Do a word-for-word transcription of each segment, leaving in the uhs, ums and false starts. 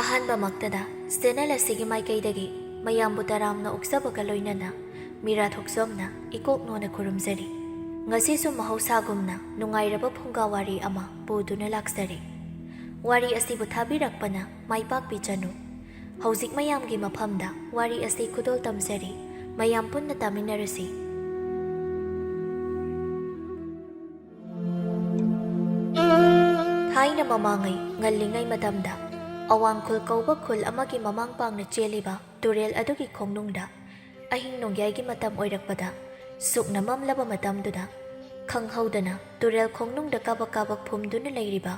ꯑꯍꯥꯟꯕꯃꯛꯇꯗ channel ꯑꯁꯤꯒꯤ ꯃꯥꯏꯀꯩꯗꯒꯤ ꯃꯌꯥꯝꯕꯨ ꯇꯔꯥꯝꯅ ꯑꯣꯛꯆꯕꯒ ꯂꯣꯏꯅꯅ ꯃꯤꯔꯥ ꯊꯣꯛꯆꯣꯝꯅ ꯏꯀꯣꯛ ꯅꯣꯟꯅ ꯈꯨꯔꯨꯝꯖꯔꯤ꯫ ꯉꯁꯤꯁꯨ ꯃꯍꯧꯁꯥꯒꯨꯝꯅ ꯅꯨꯡꯉꯥꯏꯔꯕ ꯐꯨꯡꯒꯥ ꯋꯥꯔꯤ ꯑꯃ ꯄꯨꯗꯨꯅ ꯂꯥꯛꯆꯔꯤ꯫ ꯋꯥꯔꯤ ꯑꯁꯤꯕꯨ ꯊꯥꯕꯤꯔꯛꯄꯅ ꯃꯥꯏ ꯄꯥꯛꯄꯤꯖꯅꯨ꯫ ꯍꯧꯖꯤꯛ ꯃꯌꯥꯝꯒꯤ ꯃꯐꯝꯗ ꯋꯥꯔꯤ ꯑꯁꯤ ꯈꯨꯗꯣꯜ ꯇꯝꯖꯔꯤ꯫ ꯃꯌꯥꯝ ꯄꯨꯟꯅ ꯇꯥꯃꯤꯟꯅꯔꯁꯤ꯫ ꯊꯥꯏꯅ ꯃꯃꯥꯡꯉꯩ ꯉꯜꯂꯤꯉꯩ ꯃꯇꯝꯗ ꯑꯋꯥꯡꯈꯨꯜ ꯀꯧꯕ ꯈꯨꯜ ꯑꯃꯒꯤ ꯃꯃꯥꯡ ꯄꯥꯡꯅ ꯆꯦꯜꯂꯤꯕ ꯇꯨꯔꯦꯜ ꯑꯗꯨꯒꯤ ꯈꯣꯡꯅꯨꯡꯗ ꯑꯍꯤꯡ ꯅꯣꯡꯌꯥꯏꯒꯤ ꯃꯇꯝ ꯑꯣꯏꯔꯛꯄꯗ ꯁꯨꯛꯅ ꯃꯝꯂꯕ ꯃꯇꯝꯗꯨꯗ ꯈꯪꯍꯧꯗꯅ ꯇꯨꯔꯦꯜ ꯈꯣꯡꯅꯨꯡꯗ ꯀꯥꯕꯛ ꯀꯥꯕꯛ ꯐꯨꯝꯗꯨꯅ ꯂꯩꯔꯤꯕ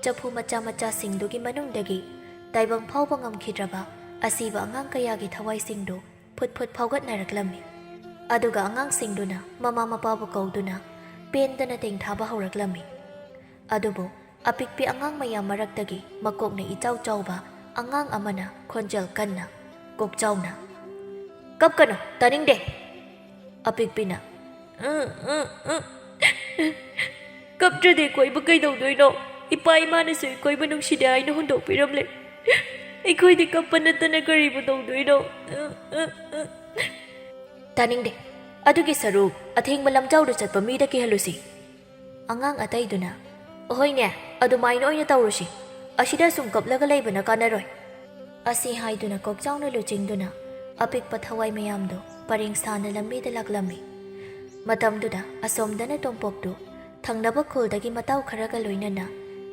ꯆꯐꯨ ꯃꯆꯥ ꯃꯆꯥꯁꯤꯡꯗꯨꯒꯤ ꯃꯅꯨꯡꯗꯒꯤ ꯇꯥꯏꯕꯪ ꯐꯥꯎꯕ ꯉꯝꯈꯤꯗ꯭ꯔꯕ ꯑꯁꯤꯕ ꯑꯉꯥꯡ ꯀꯌꯥꯒꯤ ꯊꯋꯥꯏꯁꯤꯡꯗꯨ ꯐꯨꯠ ꯐꯨꯠ ꯐꯥꯎꯒꯠꯅꯔꯛꯂꯝꯃꯤ꯫ ꯑꯗꯨꯒ ꯑꯉꯥꯡꯁꯤꯡꯗꯨꯅ ꯃꯃꯥ ꯃꯄꯥꯕꯨ ꯀꯧꯗꯨꯅ ꯄꯦꯟꯗꯅ ꯇꯦꯡꯊꯥꯕ ꯍꯧꯔꯛꯂꯝꯃꯤ꯫ ꯑꯗꯨꯕꯨ ꯑꯄꯤꯛꯄꯤ ꯑꯉꯥꯡ ꯃꯌꯥꯝ ꯃꯔꯛꯇꯒꯤ ꯃꯀꯣꯛꯅ ꯏꯆꯥꯎ ꯆꯥꯎꯕ ꯑꯉꯥꯡ ꯑꯃꯅ ꯈꯣꯟꯖꯦꯜ ꯀꯟꯅ, ꯀꯣꯛꯆꯥꯎꯅ, "ꯀꯞꯀꯅꯨ, ꯇꯥꯅꯤꯡꯗꯦ!" ꯑꯄꯤꯛꯄꯤꯅ, "ꯎꯝ, ꯎꯝ, ꯎꯝ, ꯀꯞꯇ꯭ꯔꯗꯤ ꯀꯣꯏꯕ ꯀꯩꯗꯧꯗꯣꯏꯅꯣ? ꯏꯄꯥ ꯏꯃꯥꯅꯁꯨ ꯏꯀꯣꯏꯕ ꯅꯨꯡꯁꯤꯗꯦ ꯍꯥꯏꯅ ꯍꯨꯟꯗꯣꯛꯄꯤꯔꯝꯂꯦ꯫ ꯑꯩꯈꯣꯏꯗꯤ ꯀꯞꯄ ꯅꯠꯇꯅ ꯀꯔꯤꯕꯨ ꯇꯧꯗꯣꯏꯅꯣ?" "ꯇꯥꯅꯤꯡꯗꯦ꯫ ꯑꯗꯨꯒꯤ ꯁꯔꯨꯛ ꯑꯊꯦꯡꯕ ꯂꯝꯖꯥꯎꯗ ꯆꯠꯄ ꯃꯤꯗ ꯀꯤꯍꯜꯂꯨꯁꯤ꯫" ꯑꯉꯥꯡ ꯑꯇꯩꯗꯨꯅ, "ꯑꯍꯣꯏꯅꯦ, ꯑꯗꯨꯃꯥꯏꯅ ꯑꯣꯏꯅ ꯇꯧꯔꯨꯁꯤ꯫ ꯑꯁꯤꯗ ꯁꯨꯝ ꯀꯞꯂꯒ ꯂꯩꯕꯅ ꯀꯥꯟꯅꯔꯣꯏ꯫" ꯑꯁꯤ ꯍꯥꯏꯗꯨꯅ ꯀꯣꯛꯆꯥꯎꯅ ꯂꯨꯆꯤꯡꯗꯨꯅ ꯑꯄꯤꯛꯄ ꯊꯋꯥꯏ ꯃꯌꯥꯝꯗꯨ ꯄꯔꯦꯡ ꯁꯥꯅ ꯂꯝꯕꯤꯗ ꯂꯥꯛꯂꯝꯃꯤ꯫ ꯃꯇꯝꯗꯨꯗ ꯑꯁꯣꯝꯗꯅ ꯇꯣꯝꯄꯣꯛꯇꯨ ꯊꯪꯅꯕ ꯈꯨꯜꯗꯒꯤ ꯃꯇꯥꯎ ꯈꯔꯒ ꯂꯣꯏꯅꯅ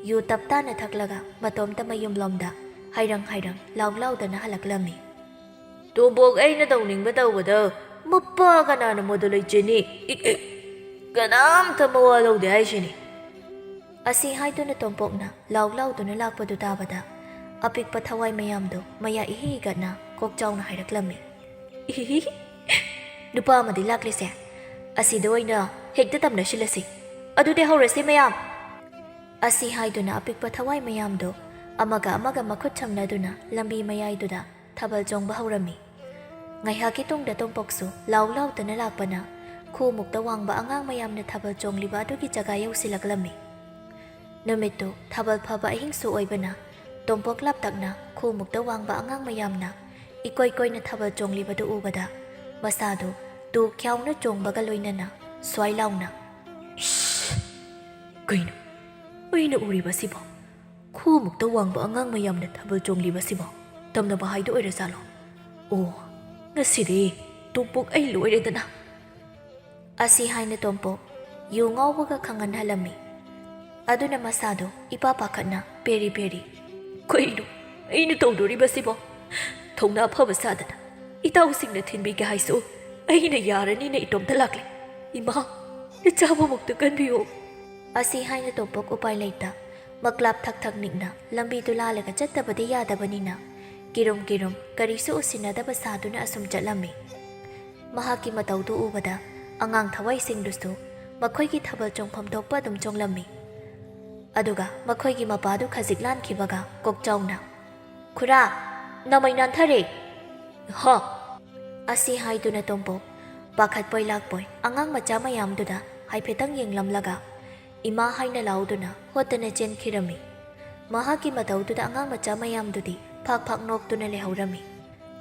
ꯌꯨ ꯇꯞꯇꯥꯅ ꯊꯛꯂꯒ ꯃꯇꯣꯝꯇ ꯃꯌꯨꯝꯂꯣꯝꯗ ꯍꯥꯏꯔꯪ ꯍꯥꯏꯔꯪ ꯂꯥꯎ ꯂꯥꯎꯗꯅ ꯍꯜꯂꯛꯂꯝꯃꯤ꯫ "ꯇꯣꯝꯄꯣꯛ, ꯑꯩꯅ ꯇꯧꯅꯤꯡꯕ ꯇꯧꯕꯗ ꯃꯄꯥ ꯀꯅꯥꯅ ꯃꯗꯨ ꯂꯩꯖꯅꯤ? ꯏꯛ, ꯏꯛ, ꯀꯅꯥꯝꯇ ꯃꯋꯥ ꯂꯧꯗꯦ ꯍꯥꯏꯁꯤꯅꯤ꯫" ꯑꯁꯤ ꯍꯥꯏꯗꯨꯅ ꯇꯣꯝꯄꯣꯛꯅ ꯂꯥꯎ ꯂꯥꯎꯗꯨꯅ ꯂꯥꯛꯄꯗꯨ ꯇꯥꯕꯗ ꯑꯄꯤꯛꯄ ꯊꯋꯥꯏ ꯃꯌꯥꯝꯗꯨ ꯃꯌꯥ ꯏꯍꯤ ꯍꯤꯒꯠꯅ ꯀꯣꯛꯆꯥꯎꯅ ꯍꯥꯏꯔꯛꯂꯝꯃꯤ꯫ "ꯏꯍꯤꯍꯤ, ꯅꯨꯄꯥ ꯑꯃꯗꯤ ꯂꯥꯛꯂꯤꯁꯦ꯫ ꯑꯁꯤꯗ ꯑꯣꯏꯅ ꯍꯦꯛꯇ ꯇꯝꯅꯁꯤꯜꯂꯁꯤ꯫ ꯑꯗꯨꯗꯤ ꯍꯧꯔꯁꯤ ꯃꯌꯥꯝ!" ꯑꯁꯤ ꯍꯥꯏꯗꯨꯅ ꯑꯄꯤꯛꯄ ꯊꯋꯥꯏ ꯃꯌꯥꯝꯗꯨ ꯑꯃꯒ ꯑꯃꯒ ꯃꯈꯨꯠ ꯁꯝꯅꯗꯨꯅ ꯂꯝꯕꯤ ꯃꯌꯥꯏꯗꯨꯗ ꯊꯥꯕꯜ ꯆꯣꯡꯕ ꯍꯧꯔꯝꯃꯤ꯫ ꯉꯥꯏꯍꯥꯛꯀꯤ ꯇꯨꯡꯗ ꯇꯣꯝꯄꯣꯛꯁꯨ ꯂꯥꯎ ꯂꯥꯎꯗꯅ ꯂꯥꯛꯄꯅ ꯈꯨꯃꯨꯛꯇ ꯋꯥꯡꯕ ꯑꯉꯥꯡ ꯃꯌꯥꯝꯅ ꯊꯥꯕꯜ ꯆꯣꯡꯂꯤꯕ ꯑꯗꯨꯒꯤ ꯖꯒꯥ ꯌꯧꯁꯤꯜꯂꯛꯂꯝꯃꯤ꯫ ꯅꯨꯃꯤꯠꯇꯨ ꯊꯥꯕꯜ ꯐꯕ ꯑꯍꯤꯡꯁꯨ ꯑꯣꯏꯕꯅ ꯇꯣꯝꯄꯣꯛ ꯂꯥꯞꯇꯛꯅ ꯈꯨꯃꯨꯛꯇ ꯋꯥꯡꯕ ꯑꯉꯥꯡ ꯃꯌꯥꯝꯅ ꯏꯀꯣꯏ ꯀꯣꯏꯅ ꯊꯥꯕꯜ ꯆꯣꯡꯂꯤꯕꯗꯨ ꯎꯕꯗ ꯃꯁꯥꯗꯨ ꯇꯨ ꯈ꯭ꯌꯥꯎꯅ ꯆꯣꯡꯕꯒ ꯂꯣꯏꯅꯅ ꯁ꯭ꯋꯥꯏ ꯂꯥꯎꯅ, "ꯁ꯭ꯁ! ꯀꯩꯅꯣ ꯑꯩꯅ ꯎꯔꯤꯕꯁꯤꯕꯣ? ꯈꯨꯃꯨꯛꯇ ꯋꯥꯡꯕ ꯑꯉꯥꯡ ꯃꯌꯥꯝꯅ ꯊꯥꯕꯜ ꯆꯣꯡꯂꯤꯕꯁꯤꯕꯣ ꯇꯝꯅꯕ ꯍꯥꯏꯗꯨ ꯑꯣꯏꯔꯖꯥꯠꯂꯣ? ꯑꯣ, ꯉꯁꯤꯗꯤ ꯇꯣꯝꯄꯣꯛ ꯑꯩ ꯂꯣꯏꯔꯦꯗꯅ!" ꯑꯁꯤ ꯍꯥꯏꯅ ꯇꯣꯝꯄꯣꯛ ꯌꯨ ꯉꯥꯎꯕꯒ ꯈꯪꯍꯟꯍꯜꯂꯝꯃꯤ꯫ ꯑꯗꯨꯅ ꯃꯁꯥꯗꯣ ꯏꯄꯥ ꯄꯥꯈꯠꯅ ꯄꯦꯔꯤ ꯄꯦꯔꯤ, "ꯀꯩꯅꯣ ꯑꯩꯅ ꯇꯧꯗꯣꯔꯤꯕꯁꯤꯕꯣ? ꯊꯧꯅꯥ ꯐꯕ ꯁꯥꯗꯅ ꯏꯇꯥꯎꯁꯤꯡꯅ ꯊꯤꯟꯕꯤꯒꯦ ꯍꯥꯏꯁꯨ ꯑꯩꯅ ꯌꯥꯔꯅꯤꯅ ꯏꯇꯣꯝꯇ ꯂꯥꯛꯂꯦ꯫ ꯏꯃꯥ, ꯅꯆꯥꯕꯨꯃꯛꯇ ꯀꯟꯕꯤꯌꯨ!" ꯑꯁꯤ ꯍꯥꯏꯅ ꯇꯣꯝꯄꯣꯛ ꯎꯄꯥꯏ ꯂꯩꯇ ꯃꯀ꯭ꯂꯥꯞ ꯊꯛ ꯊꯛ ꯅꯤꯛꯅ ꯂꯝꯕꯤꯗꯨ ꯂꯥꯜꯂꯒ ꯆꯠꯇꯕꯗꯤ ꯌꯥꯗꯕꯅꯤꯅ ꯀꯤꯔꯨꯝ ꯀꯤꯔꯨꯝ ꯀꯔꯤꯁꯨ ꯎꯁꯤꯟꯅꯗꯕ ꯁꯥꯗꯨꯅ ꯑꯁꯨꯝ ꯆꯠꯂꯝꯃꯤ꯫ ꯃꯍꯥꯛꯀꯤ ꯃꯇꯧꯗꯨ ꯎꯕꯗ ꯑꯉꯥꯡ ꯊꯋꯥꯏꯁꯤꯡꯗꯨꯁꯨ ꯃꯈꯣꯏꯒꯤ ꯊꯥꯕꯜ ꯆꯣꯡꯐꯝ ꯊꯣꯛꯄ ꯑꯗꯨꯝ ꯆꯣꯡꯂꯝꯃꯤ꯫ ꯑꯗꯨꯒ ꯃꯈꯣꯏꯒꯤ ꯃꯄꯥꯗꯨ ꯈꯖꯤꯛ ꯂꯥꯟꯈꯤꯕꯒ ꯀꯣꯛꯆꯥꯎꯅ, "ꯈꯨꯔꯥ, ꯅꯃꯩ ꯅꯥꯟꯊꯔꯦ!" "ꯍ!" ꯑꯁꯤ ꯍꯥꯏꯗꯨꯅ ꯇꯣꯝꯄꯣꯛ ꯄꯥꯈꯠꯄꯣꯏ ꯂꯥꯛꯄꯣꯏ ꯑꯉꯥꯡ ꯃꯆꯥ ꯃꯌꯥꯝꯗꯨꯗ ꯍꯥꯏꯐꯦꯠꯇꯪ ꯌꯦꯡꯂꯝꯂꯒ ꯏꯃꯥ ꯍꯥꯏꯅ ꯂꯥꯎꯗꯨꯅ ꯍꯣꯠꯇꯅ ꯆꯦꯟꯈꯤꯔꯝꯃꯤ꯫ ꯃꯍꯥꯛꯀꯤ ꯃꯇꯧꯗꯨꯗ ꯑꯉꯥꯡ ꯃꯆꯥ ꯃꯌꯥꯝꯗꯨꯗꯤ ꯐꯥꯛ ꯐꯥꯛ ꯅꯣꯛꯇꯨꯅ ꯂꯩꯍꯧꯔꯝꯃꯤ꯫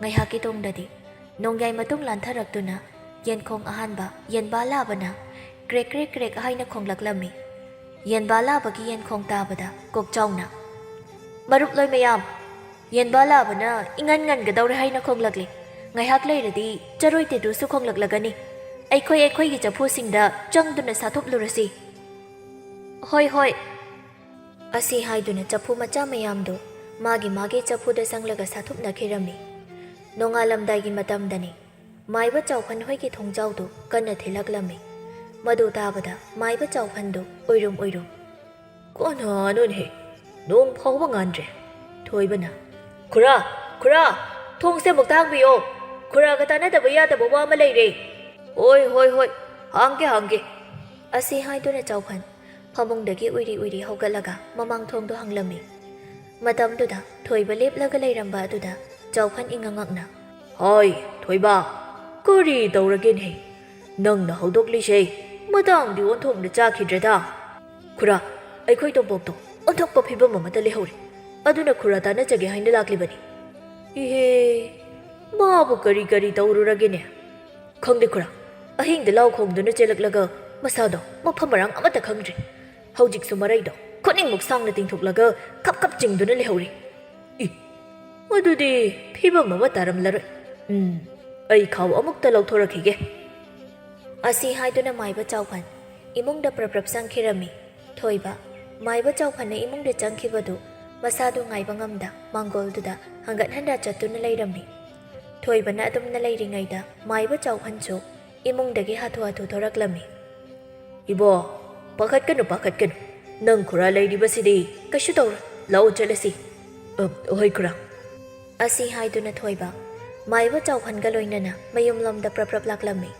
ꯉꯥꯏꯍꯥꯛꯀꯤ ꯇꯨꯡꯗꯗꯤ ꯅꯣꯡꯌꯥꯏ ꯃꯇꯨꯡ ꯂꯥꯟꯊꯔꯛꯇꯨꯅ ꯌꯦꯟꯈꯣꯡ ꯑꯍꯥꯟꯕ ꯌꯦꯟꯕꯥ ꯂꯥꯕꯅ ꯀ꯭ꯔꯦꯛ ꯀ꯭ꯔꯦꯛ ꯀ꯭ꯔꯦꯛ ꯍꯥꯏꯅ ꯈꯣꯡꯂꯛꯂꯝꯃꯤ꯫ ꯌꯦꯟꯕꯥ ꯂꯥꯕꯒꯤ ꯌꯦꯟꯈꯣꯡ ꯇꯥꯕꯗ ꯀꯣꯛꯆꯥꯎꯅ, "ꯃꯔꯨꯞꯂꯣꯏ ꯃꯌꯥꯝ, ꯌꯦꯟꯕꯥ ꯂꯥꯕꯅ ꯏꯉꯟ ꯉꯟꯒꯗꯧꯔꯦ ꯍꯥꯏꯅ ꯈꯣꯡꯂꯛꯂꯦ꯫ ꯉꯥꯏꯍꯥꯛ ꯂꯩꯔꯗꯤ ꯆꯔꯣꯏ ꯇꯦꯗꯨꯁꯨ ꯈꯣꯡꯂꯛꯂꯒꯅꯤ꯫ ꯑꯩꯈꯣꯏ ꯑꯩꯈꯣꯏꯒꯤ ꯆꯐꯨꯁꯤꯡꯗ ꯆꯪꯗꯨꯅ ꯁꯥꯊꯨꯞꯂꯨꯔꯁꯤ꯫" "ꯍꯣꯏ, ꯍꯣꯏ꯫" ꯑꯁꯤ ꯍꯥꯏꯗꯨꯅ ꯆꯐꯨ ꯃꯆꯥ ꯃꯌꯥꯝꯗꯨ ꯃꯥꯒꯤ ꯃꯥꯒꯤ ꯆꯐꯨꯗ ꯆꯪꯂꯒ ꯁꯥꯊꯨꯞꯅꯈꯤꯔꯝꯃꯤ꯫ ꯅꯣꯡꯉꯥꯜꯂꯝꯗꯥꯏꯒꯤ ꯃꯇꯝꯗꯅꯤ꯫ ꯃꯥꯏꯕ ꯆꯥꯎꯐꯟ ꯍꯣꯏꯒꯤ ꯊꯣꯡꯖꯥꯎꯗꯨ ꯀꯟꯅ ꯊꯤꯜꯂꯛꯂꯝꯃꯤ꯫ ꯃꯗꯨ ꯇꯥꯕꯗ ꯃꯥꯏꯕ ꯆꯥꯎꯐꯟꯗꯨ ꯎꯏꯔꯨꯝ ꯎꯏꯔꯨꯝ, "ꯀꯅꯥꯅꯣꯅꯦꯍꯦ? ꯅꯣꯡ ꯐꯥꯎꯕ ꯉꯥꯟꯗ꯭ꯔꯦ꯫" ꯊꯣꯏꯕꯅ, "ꯈꯨꯔꯥ, ꯈꯨꯔꯥ, ꯊꯣꯡꯁꯦ ꯑꯃꯨꯛꯇ ꯍꯥꯡꯕꯤꯌꯣ꯫ ꯈꯨꯔꯥꯒ ꯇꯥꯟꯅꯗꯕ ꯌꯥꯗꯕ ꯋꯥ ꯑꯃ ꯂꯩꯔꯦ꯫" "ꯍꯣꯏ, ꯍꯣꯏ, ꯍꯣꯏ, ꯍꯥꯡꯒꯦ, ꯍꯥꯡꯒꯦ꯫" ꯑꯁꯤ ꯍꯥꯏꯗꯨꯅ ꯆꯥꯎꯐꯟ ꯐꯃꯨꯡꯗꯒꯤ ꯎꯏꯔꯤ ꯎꯏꯔꯤ ꯍꯧꯒꯠꯂꯒ ꯃꯃꯥꯡ ꯊꯣꯡꯗꯣ ꯍꯥꯡꯂꯝꯃꯤ꯫ ꯃꯇꯝꯗꯨꯗ ꯊꯣꯏꯕ ꯂꯦꯞꯂꯒ ꯂꯩꯔꯝꯕ ꯑꯗꯨꯗ ꯆꯥꯎꯐꯟ ꯏꯉꯛ ꯉꯛꯅ, "ꯍꯣꯏ, ꯊꯣꯏꯕ, ꯀꯔꯤ ꯇꯧꯔꯒꯦꯅꯦ? ꯅꯪꯅ ꯍꯧꯗꯣꯛꯂꯤꯁꯦ ꯃꯇꯥꯡꯗꯤ ꯑꯣꯟꯊꯣꯛꯅ ꯆꯥꯈꯤꯗ꯭ꯔꯦꯗ꯫ ꯈꯨꯔꯥ, ꯑꯩꯈꯣꯏ ꯇꯣꯝꯄꯣꯛꯇꯣ ꯑꯣꯟꯊꯣꯛꯄ ꯐꯤꯕꯝ ꯑꯃꯗ ꯂꯩꯍꯧꯔꯦ꯫ ꯑꯗꯨꯅ ꯈꯨꯔꯥ ꯇꯥꯟꯅꯖꯒꯦ ꯍꯥꯏꯅ ꯂꯥꯛꯂꯤꯕꯅꯤ꯫ ꯏꯍꯦ, ꯃꯥꯕꯨ ꯀꯔꯤ ꯀꯔꯤ ꯇꯧꯔꯨꯔꯒꯦꯅꯦ? ꯈꯪꯗꯦ ꯈꯨꯔꯥ, ꯑꯍꯤꯡꯗ ꯂꯥꯎ ꯈꯣꯡꯗꯨꯅ ꯆꯦꯜꯂꯛꯂꯒ ꯃꯁꯥꯗꯣ ꯃꯐꯝ ꯃꯔꯥꯡ ꯑꯃꯠꯇ ꯈꯪꯗ꯭ꯔꯦ꯫ ꯍꯧꯖꯤꯛꯁꯨ ꯃꯔꯩꯗꯣ ꯈꯨꯅꯤꯡꯃꯨꯛ ꯁꯥꯡꯅ ꯇꯤꯡꯊꯣꯛꯂꯒ ꯈꯞ ꯈꯞ ꯆꯤꯡꯗꯨꯅ ꯂꯩꯍꯧꯔꯤ꯫ ꯏ, ꯑꯗꯨꯗꯤ ꯐꯤꯕꯝ ꯑꯃ ꯇꯥꯔꯝꯂꯔꯣꯏ꯫ ꯎꯝ, ꯑꯩ ꯈꯥꯎ ꯑꯃꯨꯛꯇ ꯂꯧꯊꯣꯔꯛꯈꯤꯒꯦ꯫ ꯑꯁꯤ ꯍꯥꯏꯗꯨꯅ ꯃꯥꯏꯕ ꯆꯥꯎꯐꯟ ꯏꯃꯨꯡꯗ ꯄ꯭ꯔꯞ ꯄ꯭ꯔꯞ ꯆꯪꯈꯤꯔꯝꯃꯤ꯫ ꯊꯣꯏꯕ, ꯃꯥꯏꯕ ꯆꯥꯎꯐꯟꯅ ꯏꯃꯨꯡꯗ ꯆꯪꯈꯤꯕꯗꯨ ꯃꯁꯥꯗꯨ ꯉꯥꯏꯕ ꯉꯝꯗ ꯃꯥꯡꯒꯣꯜꯗꯨꯗ ꯍꯪꯒꯠ ꯍꯟꯗ ꯆꯠꯇꯨꯅ ꯂꯩꯔꯝꯃꯤ꯫ ꯊꯣꯏꯕꯅ ꯑꯗꯨꯝꯅ ꯂꯩꯔꯤꯉꯩꯗ ꯃꯥꯏꯕ ꯆꯥꯎꯐꯟꯁꯨ ꯏꯃꯨꯡꯗꯒꯤ ꯍꯥꯊꯨ ꯍꯥꯊꯨ ꯊꯣꯔꯛꯂꯝꯃꯤ꯫ "ꯏꯕꯣ, ꯄꯥꯈꯠꯀꯅꯨ, ꯄꯥꯈꯠꯀꯅꯨ꯫ ꯅꯪ ꯈꯨꯔꯥ ꯂꯩꯔꯤꯕꯁꯤꯗꯤ ꯀꯩꯁꯨ ꯇꯧꯔꯣꯏ꯫ ꯂꯥꯛꯑꯣ ꯆꯠꯂꯁꯤ꯫" "ꯑ, ꯍꯣꯏ ꯈꯨꯔꯥ꯫" ꯑꯁꯤ ꯍꯥꯏꯗꯨꯅ ꯊꯣꯏꯕ ꯃꯥꯏꯕ ꯆꯥꯎꯐꯟꯒ ꯂꯣꯏꯅꯅ ꯃꯌꯨꯝꯂꯣꯝꯗ ꯄ꯭ꯔꯞ ꯄ꯭ꯔꯞ ꯂꯥꯛꯂꯝꯃꯤ꯫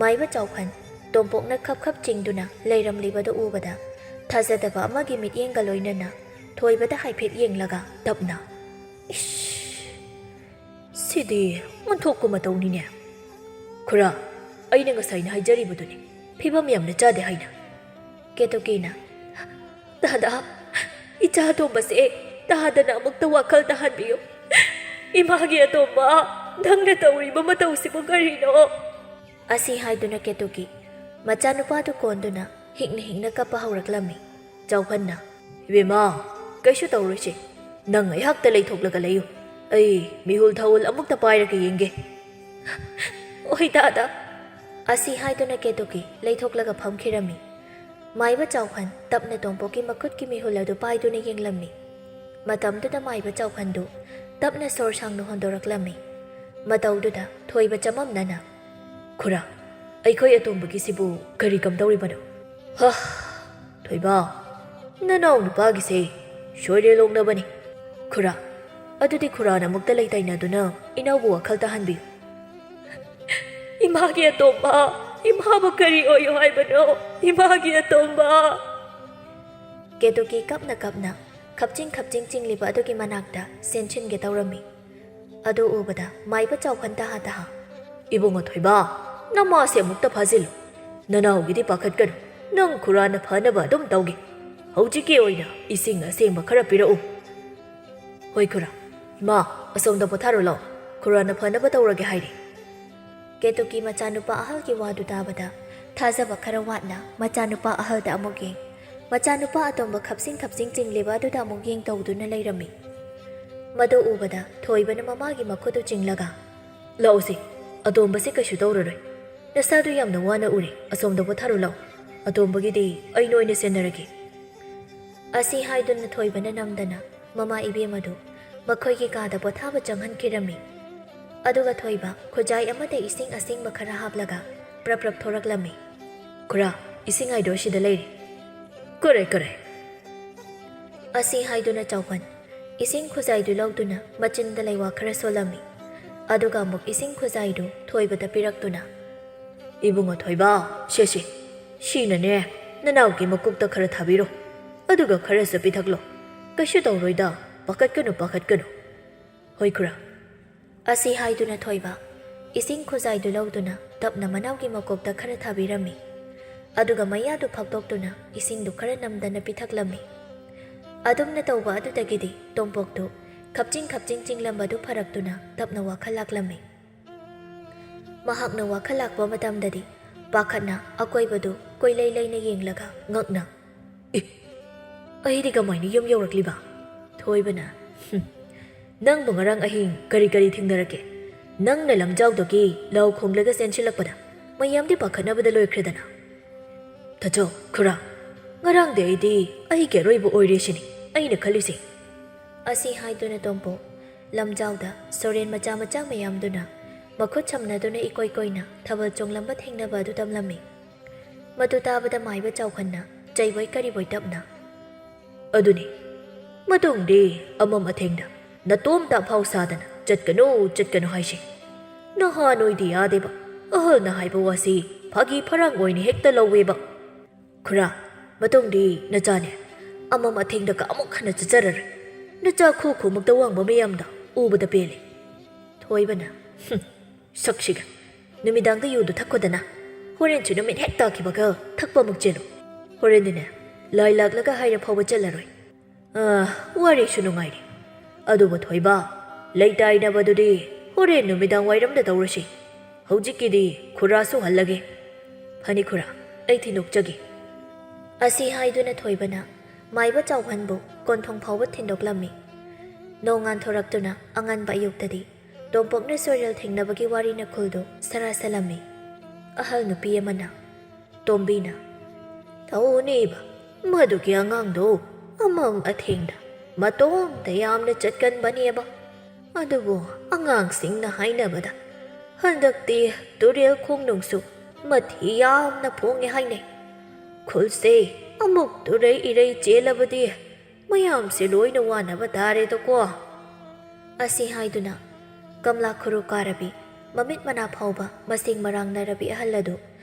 ꯃꯥꯏꯕ ꯆꯥꯎꯐꯟ ꯇꯣꯝꯄꯣꯛꯅ ꯈꯞ ꯈꯞ ꯆꯤꯡꯗꯨꯅ ꯂꯩꯔꯝꯂꯤꯕꯗꯨ ꯎꯕꯗ ꯊꯥꯖꯗꯕ ꯑꯃꯒꯤ ꯃꯤꯠꯌꯦꯡꯒ ꯂꯣꯏꯅꯅ ꯊꯣꯏꯕꯗ ꯍꯥꯏꯐꯦꯠ ꯌꯦꯡꯂꯒ ꯇꯞꯅ, "ꯏꯁ, ꯁꯤꯗꯤ ꯑꯣꯟꯊꯣꯛꯄ ꯃꯇꯧꯅꯤꯅꯦ꯫ ꯈꯨꯔꯥ, ꯑꯩꯅ ꯉꯁꯥꯏꯅ ꯍꯥꯏꯖꯔꯤꯕꯗꯨꯅꯤ, ꯐꯤꯕꯝ ꯌꯥꯝꯅ ꯆꯥꯗꯦ ꯍꯥꯏꯅ꯫" ꯀꯦꯇꯨꯀꯤꯅ, "ꯗꯥꯗꯥ, ꯏꯆꯥ ꯑꯇꯣꯝꯕꯁꯦ ꯇꯥꯗꯅ ꯑꯃꯨꯛꯇ ꯋꯥꯈꯜ ꯇꯥꯍꯟꯕꯤꯌꯨ꯫ ꯏꯃꯥꯒꯤ ꯑꯇꯣꯝꯕ, ꯅꯪꯅ ꯇꯧꯔꯤꯕ ꯃꯇꯧꯁꯤꯕꯨ ꯀꯔꯤꯅꯣ?" ꯑꯁꯤ ꯍꯥꯏꯗꯨꯅ ꯀꯦꯇꯨꯀꯤ ꯃꯆꯥꯅꯨꯄꯥꯗꯨ ꯀꯣꯟꯗꯨꯅ ꯍꯤꯛꯅ ꯍꯤꯛꯅ ꯀꯞꯄ ꯍꯧꯔꯛꯂꯝꯃꯤ꯫ ꯆꯥꯎꯐꯟꯅ, "ꯏꯕꯦꯝꯃ, ꯀꯩꯁꯨ ꯇꯧꯔꯣꯏꯁꯦ꯫ ꯅꯪ ꯉꯥꯏꯍꯥꯛꯇ ꯂꯩꯊꯣꯛꯂꯒ ꯂꯩꯌꯨ꯫ ꯑꯩ ꯃꯤꯍꯨꯜ ꯊꯥꯍꯨꯜ ꯑꯃꯨꯛꯇ ꯄꯥꯏꯔꯒ ꯌꯦꯡꯒꯦ꯫" "ꯍꯣꯏ ꯗꯥꯗꯥ꯫" ꯑꯁꯤ ꯍꯥꯏꯗꯨꯅ ꯀꯦꯇꯨꯀꯤ ꯂꯩꯊꯣꯛꯂꯒ ꯐꯝꯈꯤꯔꯝꯃꯤ꯫ ꯃꯥꯏꯕ ꯆꯥꯎꯐꯟ ꯇꯞꯅ ꯇꯣꯝꯄꯣꯛꯀꯤ ꯃꯈꯨꯠꯀꯤ ꯃꯤꯍꯨꯜ ꯑꯗꯨ ꯄꯥꯏꯗꯨꯅ ꯌꯦꯡꯂꯝꯃꯤ꯫ ꯃꯇꯝꯗꯨꯗ ꯃꯥꯏꯕ ꯆꯥꯎꯐꯟꯗꯨ ꯇꯞꯅ ꯁꯣꯔ ꯁꯥꯡꯅ ꯍꯣꯟꯗꯣꯔꯛꯂꯝꯃꯤ꯫ ꯃꯇꯧꯗꯨꯗ ꯊꯣꯏꯕ ꯆꯃꯝꯅꯅ, "ꯈꯨꯔꯥ, ꯑꯩꯈꯣꯏ ꯑꯇꯣꯝꯕꯒꯤꯁꯤꯕꯨ ꯀꯔꯤ ꯀꯝꯗꯧꯔꯤꯕꯅꯣ? ꯍ, ꯊꯣꯏꯕ, ꯅꯅꯥꯎ ꯅꯨꯄꯥꯒꯤꯁꯦ ꯁꯣꯏꯔꯦ ꯂꯣꯡꯅꯕꯅꯤ꯫ ꯈꯨꯔꯥ, ꯑꯗꯨꯗꯤ ꯈꯨꯔꯥꯅ ꯑꯃꯨꯛꯇ ꯂꯩꯇꯥꯏꯅꯗꯨꯅ ꯏꯅꯥꯎꯕꯨ ꯋꯥꯈꯜ ꯇꯥꯍꯟꯕꯤꯌꯨ꯫" "ꯏꯃꯥꯒꯤ ꯑꯇꯣꯝꯕ, ꯏꯃꯥꯕꯨ ꯀꯔꯤ ꯑꯣꯏꯌꯨ ꯍꯥꯏꯕꯅꯣ? ꯏꯃꯥꯒꯤ ꯑꯇꯣꯝꯕ!" ꯀꯦꯇꯨꯀꯤ ꯀꯞꯅ ꯀꯞꯅ ꯈꯞꯆꯤꯡ ꯈꯞꯆꯤꯡ ꯆꯤꯡꯂꯤꯕ ꯑꯗꯨꯒꯤ ꯃꯅꯥꯛꯇ ꯆꯦꯟꯁꯤꯟꯒꯦ ꯇꯧꯔꯝꯃꯤ꯫ ꯑꯗꯨ ꯎꯕꯗ ꯃꯥꯏꯕ ꯆꯥꯎꯐꯟ ꯇꯍꯥ ꯇꯍꯥ, "ꯏꯕꯨꯡꯉꯣ ꯊꯣꯏꯕ, ꯅꯃꯥꯁꯦ ꯑꯃꯨꯛꯇ ꯐꯥꯖꯤꯜꯂꯨ꯫ ꯅꯅꯥꯎꯒꯤꯗꯤ ꯄꯥꯈꯠꯀꯅꯨ, ꯅꯪ ꯈꯨꯔꯥꯅ ꯐꯅꯕ ꯑꯗꯨꯝ ꯇꯧꯒꯦ꯫ ꯍꯧꯖꯤꯛꯀꯤ ꯑꯣꯏꯅ ꯏꯁꯤꯡ ꯑꯁꯦꯡꯕ ꯈꯔ ꯄꯤꯔꯛꯎ꯫" "ꯍꯣꯏ ꯈꯨꯔꯥ꯫ ꯏꯃꯥ, ꯑꯁꯣꯝꯗ ꯄꯣꯊꯥꯔꯨ ꯂꯥꯎ꯫ ꯈꯨꯔꯥꯅ ꯐꯅꯕ ꯇꯧꯔꯒꯦ ꯍꯥꯏꯔꯤ꯫" ꯀꯦꯇꯨꯀꯤ ꯃꯆꯥꯅꯨꯄꯥ ꯑꯍꯜꯒꯤ ꯋꯥꯗꯨ ꯇꯥꯕꯗ ꯊꯥꯖꯕ ꯈꯔ ꯋꯥꯠꯅ ꯃꯆꯥꯅꯨꯄꯥ ꯑꯍꯜꯗ ꯑꯃꯨꯛ ꯌꯦꯡ, ꯃꯆꯥꯅꯨꯄꯥ ꯑꯇꯣꯝꯕ ꯈꯞꯆꯤꯡ ꯈꯞꯆꯤꯡ ꯆꯤꯡꯂꯤꯕ ꯑꯗꯨꯗ ꯑꯃꯨꯛ ꯌꯦꯡ ꯇꯧꯗꯨꯅ ꯂꯩꯔꯝꯃꯤ꯫ ꯃꯗꯨ ꯎꯕꯗ ꯊꯣꯏꯕꯅ ꯃꯃꯥꯒꯤ ꯃꯈꯨꯠꯇꯨ ꯆꯤꯡꯂꯒ, "ꯂꯥꯛꯑꯣꯁꯦ, ꯑꯇꯣꯝꯕꯁꯦ ꯀꯩꯁꯨ ꯇꯧꯔꯔꯣꯏ꯫ ꯅꯁꯥꯗꯨ ꯌꯥꯝꯅ ꯋꯥꯅ ꯎꯔꯦ, ꯑꯁꯣꯝꯗ ꯄꯣꯊꯥꯔꯨ ꯂꯥꯛꯑꯣ꯫ ꯑꯇꯣꯝꯕꯒꯤꯗꯤ ꯑꯩ ꯅꯣꯏꯅ ꯁꯦꯟꯅꯔꯒꯦ꯫" ꯑꯁꯤ ꯍꯥꯏꯗꯨꯅ ꯊꯣꯏꯕꯅ ꯅꯝꯗꯅ ꯃꯃꯥ ꯏꯕꯦꯝ ꯑꯗꯨ ꯃꯈꯣꯏꯒꯤ ꯀꯥꯗ ꯄꯣꯊꯥꯕ ꯆꯪꯍꯟꯈꯤꯔꯝꯃꯤ꯫ ꯑꯗꯨꯒ ꯊꯣꯏꯕ ꯈꯨꯖꯥꯏ ꯑꯃꯗ ꯏꯁꯤꯡ ꯑꯁꯦꯡꯕ ꯈꯔ ꯍꯥꯞꯂꯒ ꯄ꯭ꯔꯞ ꯄ꯭ꯔꯞ ꯊꯣꯔꯛꯂꯝꯃꯤ꯫ "ꯈꯨꯔꯥ, ꯏꯁꯤꯡ ꯍꯥꯏꯗꯣ ꯑꯁꯤꯗ ꯂꯩꯔꯦ꯫" "ꯀꯔꯦ, ꯀꯔꯦ꯫" ꯑꯁꯤ ꯍꯥꯏꯗꯨꯅ ꯆꯥꯎꯕꯟ ꯏꯁꯤꯡ ꯈꯨꯖꯥꯏꯗꯨ ꯂꯧꯗꯨꯅ ꯃꯆꯤꯟꯗ ꯂꯩꯋꯥ ꯈꯔ ꯁꯣꯜꯂꯝꯃꯤ꯫ ꯑꯗꯨꯒ ꯑꯃꯨꯛ ꯏꯁꯤꯡ ꯈꯨꯖꯥꯏꯗꯨ ꯊꯣꯏꯕꯗ ꯄꯤꯔꯛꯇꯨꯅ, "ꯏꯕꯨꯡꯉꯣ ꯊꯣꯏꯕ, ꯁꯦ ꯁꯦ, ꯁꯤꯅꯅꯦ, ꯅꯅꯥꯎꯒꯤ ꯃꯀꯣꯛꯇ ꯈꯔ ꯊꯥꯕꯤꯔꯣ꯫ ꯑꯗꯨꯒ ꯈꯔꯁꯨ ꯄꯤꯊꯛꯂꯣ꯫ ꯀꯩꯁꯨ ꯇꯧꯔꯣꯏꯗ, ꯄꯥꯈꯠꯀꯅꯨ, ꯄꯥꯈꯠꯀꯅꯨ꯫" "ꯍꯣꯏ ꯈꯨꯔꯥ꯫" ꯑꯁꯤ ꯍꯥꯏꯗꯨꯅ ꯊꯣꯏꯕ ꯏꯁꯤꯡ ꯈꯨꯖꯥꯏꯗꯨ ꯂꯧꯗꯨꯅ ꯇꯞꯅ ꯃꯅꯥꯎꯒꯤ ꯃꯀꯣꯛꯇ ꯈꯔ ꯊꯥꯕꯤꯔꯝꯃꯤ꯫ ꯑꯗꯨꯒ ꯃꯌꯥꯗꯨ ꯐꯥꯛꯇꯣꯛꯇꯨꯅ ꯏꯁꯤꯡꯗꯨ ꯈꯔ ꯅꯝꯗꯅ ꯄꯤꯊꯛꯂꯝꯃꯤ꯫ ꯑꯗꯨꯝꯅ ꯇꯧꯕ ꯑꯗꯨꯗꯒꯤꯗꯤ ꯇꯣꯝꯄꯣꯛꯇꯨ ꯈꯞꯆꯤꯡ ꯈꯞꯆꯤꯡ ꯆꯤꯡꯂꯝꯕꯗꯨ ꯐꯔꯛꯇꯨꯅ ꯇꯞꯅ ꯋꯥꯈꯜ ꯂꯥꯛꯂꯝꯃꯤ꯫ ꯃꯍꯥꯛꯅ ꯋꯥꯈꯜ ꯂꯥꯛꯄ ꯃꯇꯝꯗꯗꯤ ꯄꯥꯈꯠꯅ ꯑꯀꯣꯏꯕꯗꯨ ꯀꯣꯏꯂꯩ ꯂꯩꯅ ꯌꯦꯡꯂꯒ ꯉꯛꯅ, "ꯑꯦ, ꯑꯩꯗꯤ ꯀꯃꯥꯏꯅ ꯌꯨꯝ ꯌꯧꯔꯛꯂꯤꯕ?" ꯊꯣꯏꯕꯅ, "ꯍꯨꯝ, ꯅꯪꯕꯨ ꯉꯔꯥꯡ ꯑꯍꯤꯡ ꯀꯔꯤ ꯀꯔꯤ ꯊꯦꯡꯅꯔꯛꯀꯦ? ꯅꯪꯅ ꯂꯝꯖꯥꯎꯗꯒꯤ ꯂꯥꯎ ꯈꯣꯡꯂꯒ ꯆꯦꯟꯁꯤꯜꯂꯛꯄꯗ ꯃꯌꯥꯝꯗꯤ ꯄꯥꯈꯠꯅꯕꯗ ꯂꯣꯏꯈ꯭ꯔꯦꯗꯅ꯫" "ꯇꯥꯆꯧ, ꯈꯨꯔꯥ, ꯉꯔꯥꯡꯗꯤ ꯑꯩꯗꯤ ꯑꯩꯒꯤ ꯑꯔꯣꯏꯕ ꯑꯣꯏꯔꯦ ꯁꯤꯅꯤ ꯑꯩꯅ ꯈꯜꯂꯤꯁꯦ꯫" ꯑꯁꯤ ꯍꯥꯏꯗꯨꯅ ꯇꯣꯝꯄꯣꯛ ꯂꯝꯖꯥꯎꯗ ꯁꯣꯔꯦꯟ ꯃꯆꯥ ꯃꯆꯥ ꯃꯌꯥꯝꯗꯨꯅ ꯃꯈꯨꯠ ꯁꯝꯅꯗꯨꯅ ꯏꯀꯣꯏ ꯀꯣꯏꯅ ꯊꯥꯕꯜ ꯆꯣꯡꯂꯝꯕ ꯊꯦꯡꯅꯕ ꯑꯗꯨ ꯇꯝꯂꯝꯃꯤ꯫ ꯃꯗꯨ ꯇꯥꯕꯗ ꯃꯥꯏꯕ ꯆꯥꯎꯈꯟꯅ ꯆꯩꯕꯣꯏ ꯀꯔꯤꯕꯣꯏ ꯇꯞꯅ, "ꯑꯗꯨꯅꯤ, ꯃꯇꯨꯡꯗꯤ ꯑꯃꯝ ꯑꯊꯦꯡꯗ ꯅꯇꯣꯝꯇ ꯑꯐꯥꯎ ꯁꯥꯗꯅ ꯆꯠꯀꯅꯨ, ꯆꯠꯀꯅꯨ ꯍꯥꯏꯁꯦ꯫ ꯅꯍꯥ ꯅꯣꯏꯗꯤ ꯌꯥꯗꯦꯕ, ꯑꯍꯜꯅ ꯍꯥꯏꯕ ꯋꯥꯁꯤ ꯐꯥꯒꯤ ꯐꯔꯥꯡ ꯑꯣꯏꯅ ꯍꯦꯛꯇ ꯂꯧꯋꯦꯕ꯫ ꯈꯨꯔꯥ, ꯃꯇꯨꯡꯗꯤ ꯅꯆꯥꯅꯦ ꯑꯃꯝ ꯑꯊꯦꯡꯗꯒ ꯑꯃꯨꯛ ꯍꯟꯅ ꯆꯠꯆꯔꯔꯣꯏ꯫ ꯅꯆꯥ ꯈꯨ ꯈꯨꯃꯛꯇ ꯋꯥꯡꯕ ꯃꯌꯥꯝꯗ ꯎꯕꯗ ꯄꯦꯜꯂꯦ꯫" ꯊꯣꯏꯕꯅ, "ꯍꯨꯝ, ꯁꯛꯁꯤꯒ꯫ ꯅꯨꯃꯤꯗꯥꯡꯗ ꯌꯨꯗꯨ ꯊꯛꯈꯣꯗꯅ꯫ ꯍꯣꯔꯦꯟꯁꯨ ꯅꯨꯃꯤꯠ ꯍꯦꯛ ꯇꯥꯈꯤꯕꯒ ꯊꯛꯄ ꯑꯃꯨꯛ ꯆꯦꯜꯂꯨ꯫ ꯍꯣꯔꯦꯟꯗꯤꯅꯦ, ꯂꯥꯏ ꯂꯥꯛꯂꯒ ꯍꯥꯏꯔ ꯐꯥꯎꯕ ꯆꯠꯂꯔꯣꯏ꯫ ꯑꯥ, ꯋꯥꯔꯤꯁꯨ ꯅꯨꯡꯉꯥꯏꯔꯤ꯫ "ꯑꯗꯨꯕꯨ ꯊꯣꯏꯕ, ꯂꯩꯇꯥꯏꯅꯕꯗꯨꯗꯤ ꯍꯣꯔꯦꯟ ꯅꯨꯃꯤꯗꯥꯡ ꯋꯥꯏꯔꯝꯗ ꯇꯧꯔꯁꯤ꯫ ꯍꯧꯖꯤꯛꯀꯤꯗꯤ ꯈꯨꯔꯥꯁꯨ ꯍꯜꯂꯒꯦ꯫ ꯐꯅꯤ ꯈꯨꯔꯥ, ꯑꯩ ꯊꯤꯟꯗꯣꯛꯆꯒꯦ꯫" ꯑꯁꯤ ꯍꯥꯏꯗꯨꯅ ꯊꯣꯏꯕꯅ ꯃꯥꯏꯕ ꯆꯥꯎꯍꯟꯕꯨ ꯀꯣꯟꯊꯣꯡ ꯐꯥꯎꯕ ꯊꯤꯟꯗꯣꯛꯂꯝꯃꯤ꯫ ꯅꯣꯡ ꯉꯥꯟꯊꯣꯔꯛꯇꯨꯅ ꯑꯉꯟꯕ ꯑꯌꯨꯛꯇꯗꯤ ꯇꯣꯝꯄꯣꯛꯅ ꯁꯣꯔꯦꯜ ꯊꯦꯡꯅꯕꯒꯤ ꯋꯥꯔꯤꯅ ꯈꯨꯜꯗꯨ ꯁꯔꯥ ꯁꯜꯂꯝꯃꯤ꯫ ꯑꯍꯜ ꯅꯨꯄꯤ ꯑꯃꯅ, ꯇꯣꯝꯕꯤꯅ, "ꯇꯧꯅꯦꯕ, ꯃꯗꯨꯒꯤ ꯑꯉꯥꯡꯗꯣ ꯑꯃꯝ ꯑꯊꯦꯡꯗ ꯃꯇꯣꯝꯇ ꯌꯥꯝꯅ ꯆꯠꯀꯟꯕꯅꯦꯕ꯫ ꯑꯗꯨꯕꯨ ꯑꯉꯥꯡꯁꯤꯡꯅ ꯍꯥꯏꯅꯕꯗ ꯍꯟꯗꯛꯇꯤ ꯇꯨꯔꯦꯜ ꯈꯣꯡꯅꯨꯡꯁꯨ ꯃꯊꯤ ꯌꯥꯝꯅ ꯐꯣꯡꯉꯦ ꯍꯥꯏꯅꯩ꯫ ꯈꯨꯜꯁꯦ ꯑꯃꯨꯛ ꯇꯨꯔꯩ ꯏꯔꯩ ꯆꯦꯜꯂꯕꯗꯤ ꯃꯌꯥꯝꯁꯦ ꯂꯣꯏꯅ ꯋꯥꯅꯕ ꯇꯥꯔꯦꯗꯀꯣ꯫" ꯑꯁꯤ ꯍꯥꯏꯗꯨꯅ ꯀꯝꯂꯥ ꯈꯨꯔꯨ ꯀꯥꯔꯕꯤ ꯃꯃꯤꯠ ꯃꯅꯥ ꯐꯥꯎꯕ ꯃꯁꯤꯡ ꯃꯔꯥꯡꯅꯔꯕꯤ ꯑꯍꯜ ꯑꯗꯨ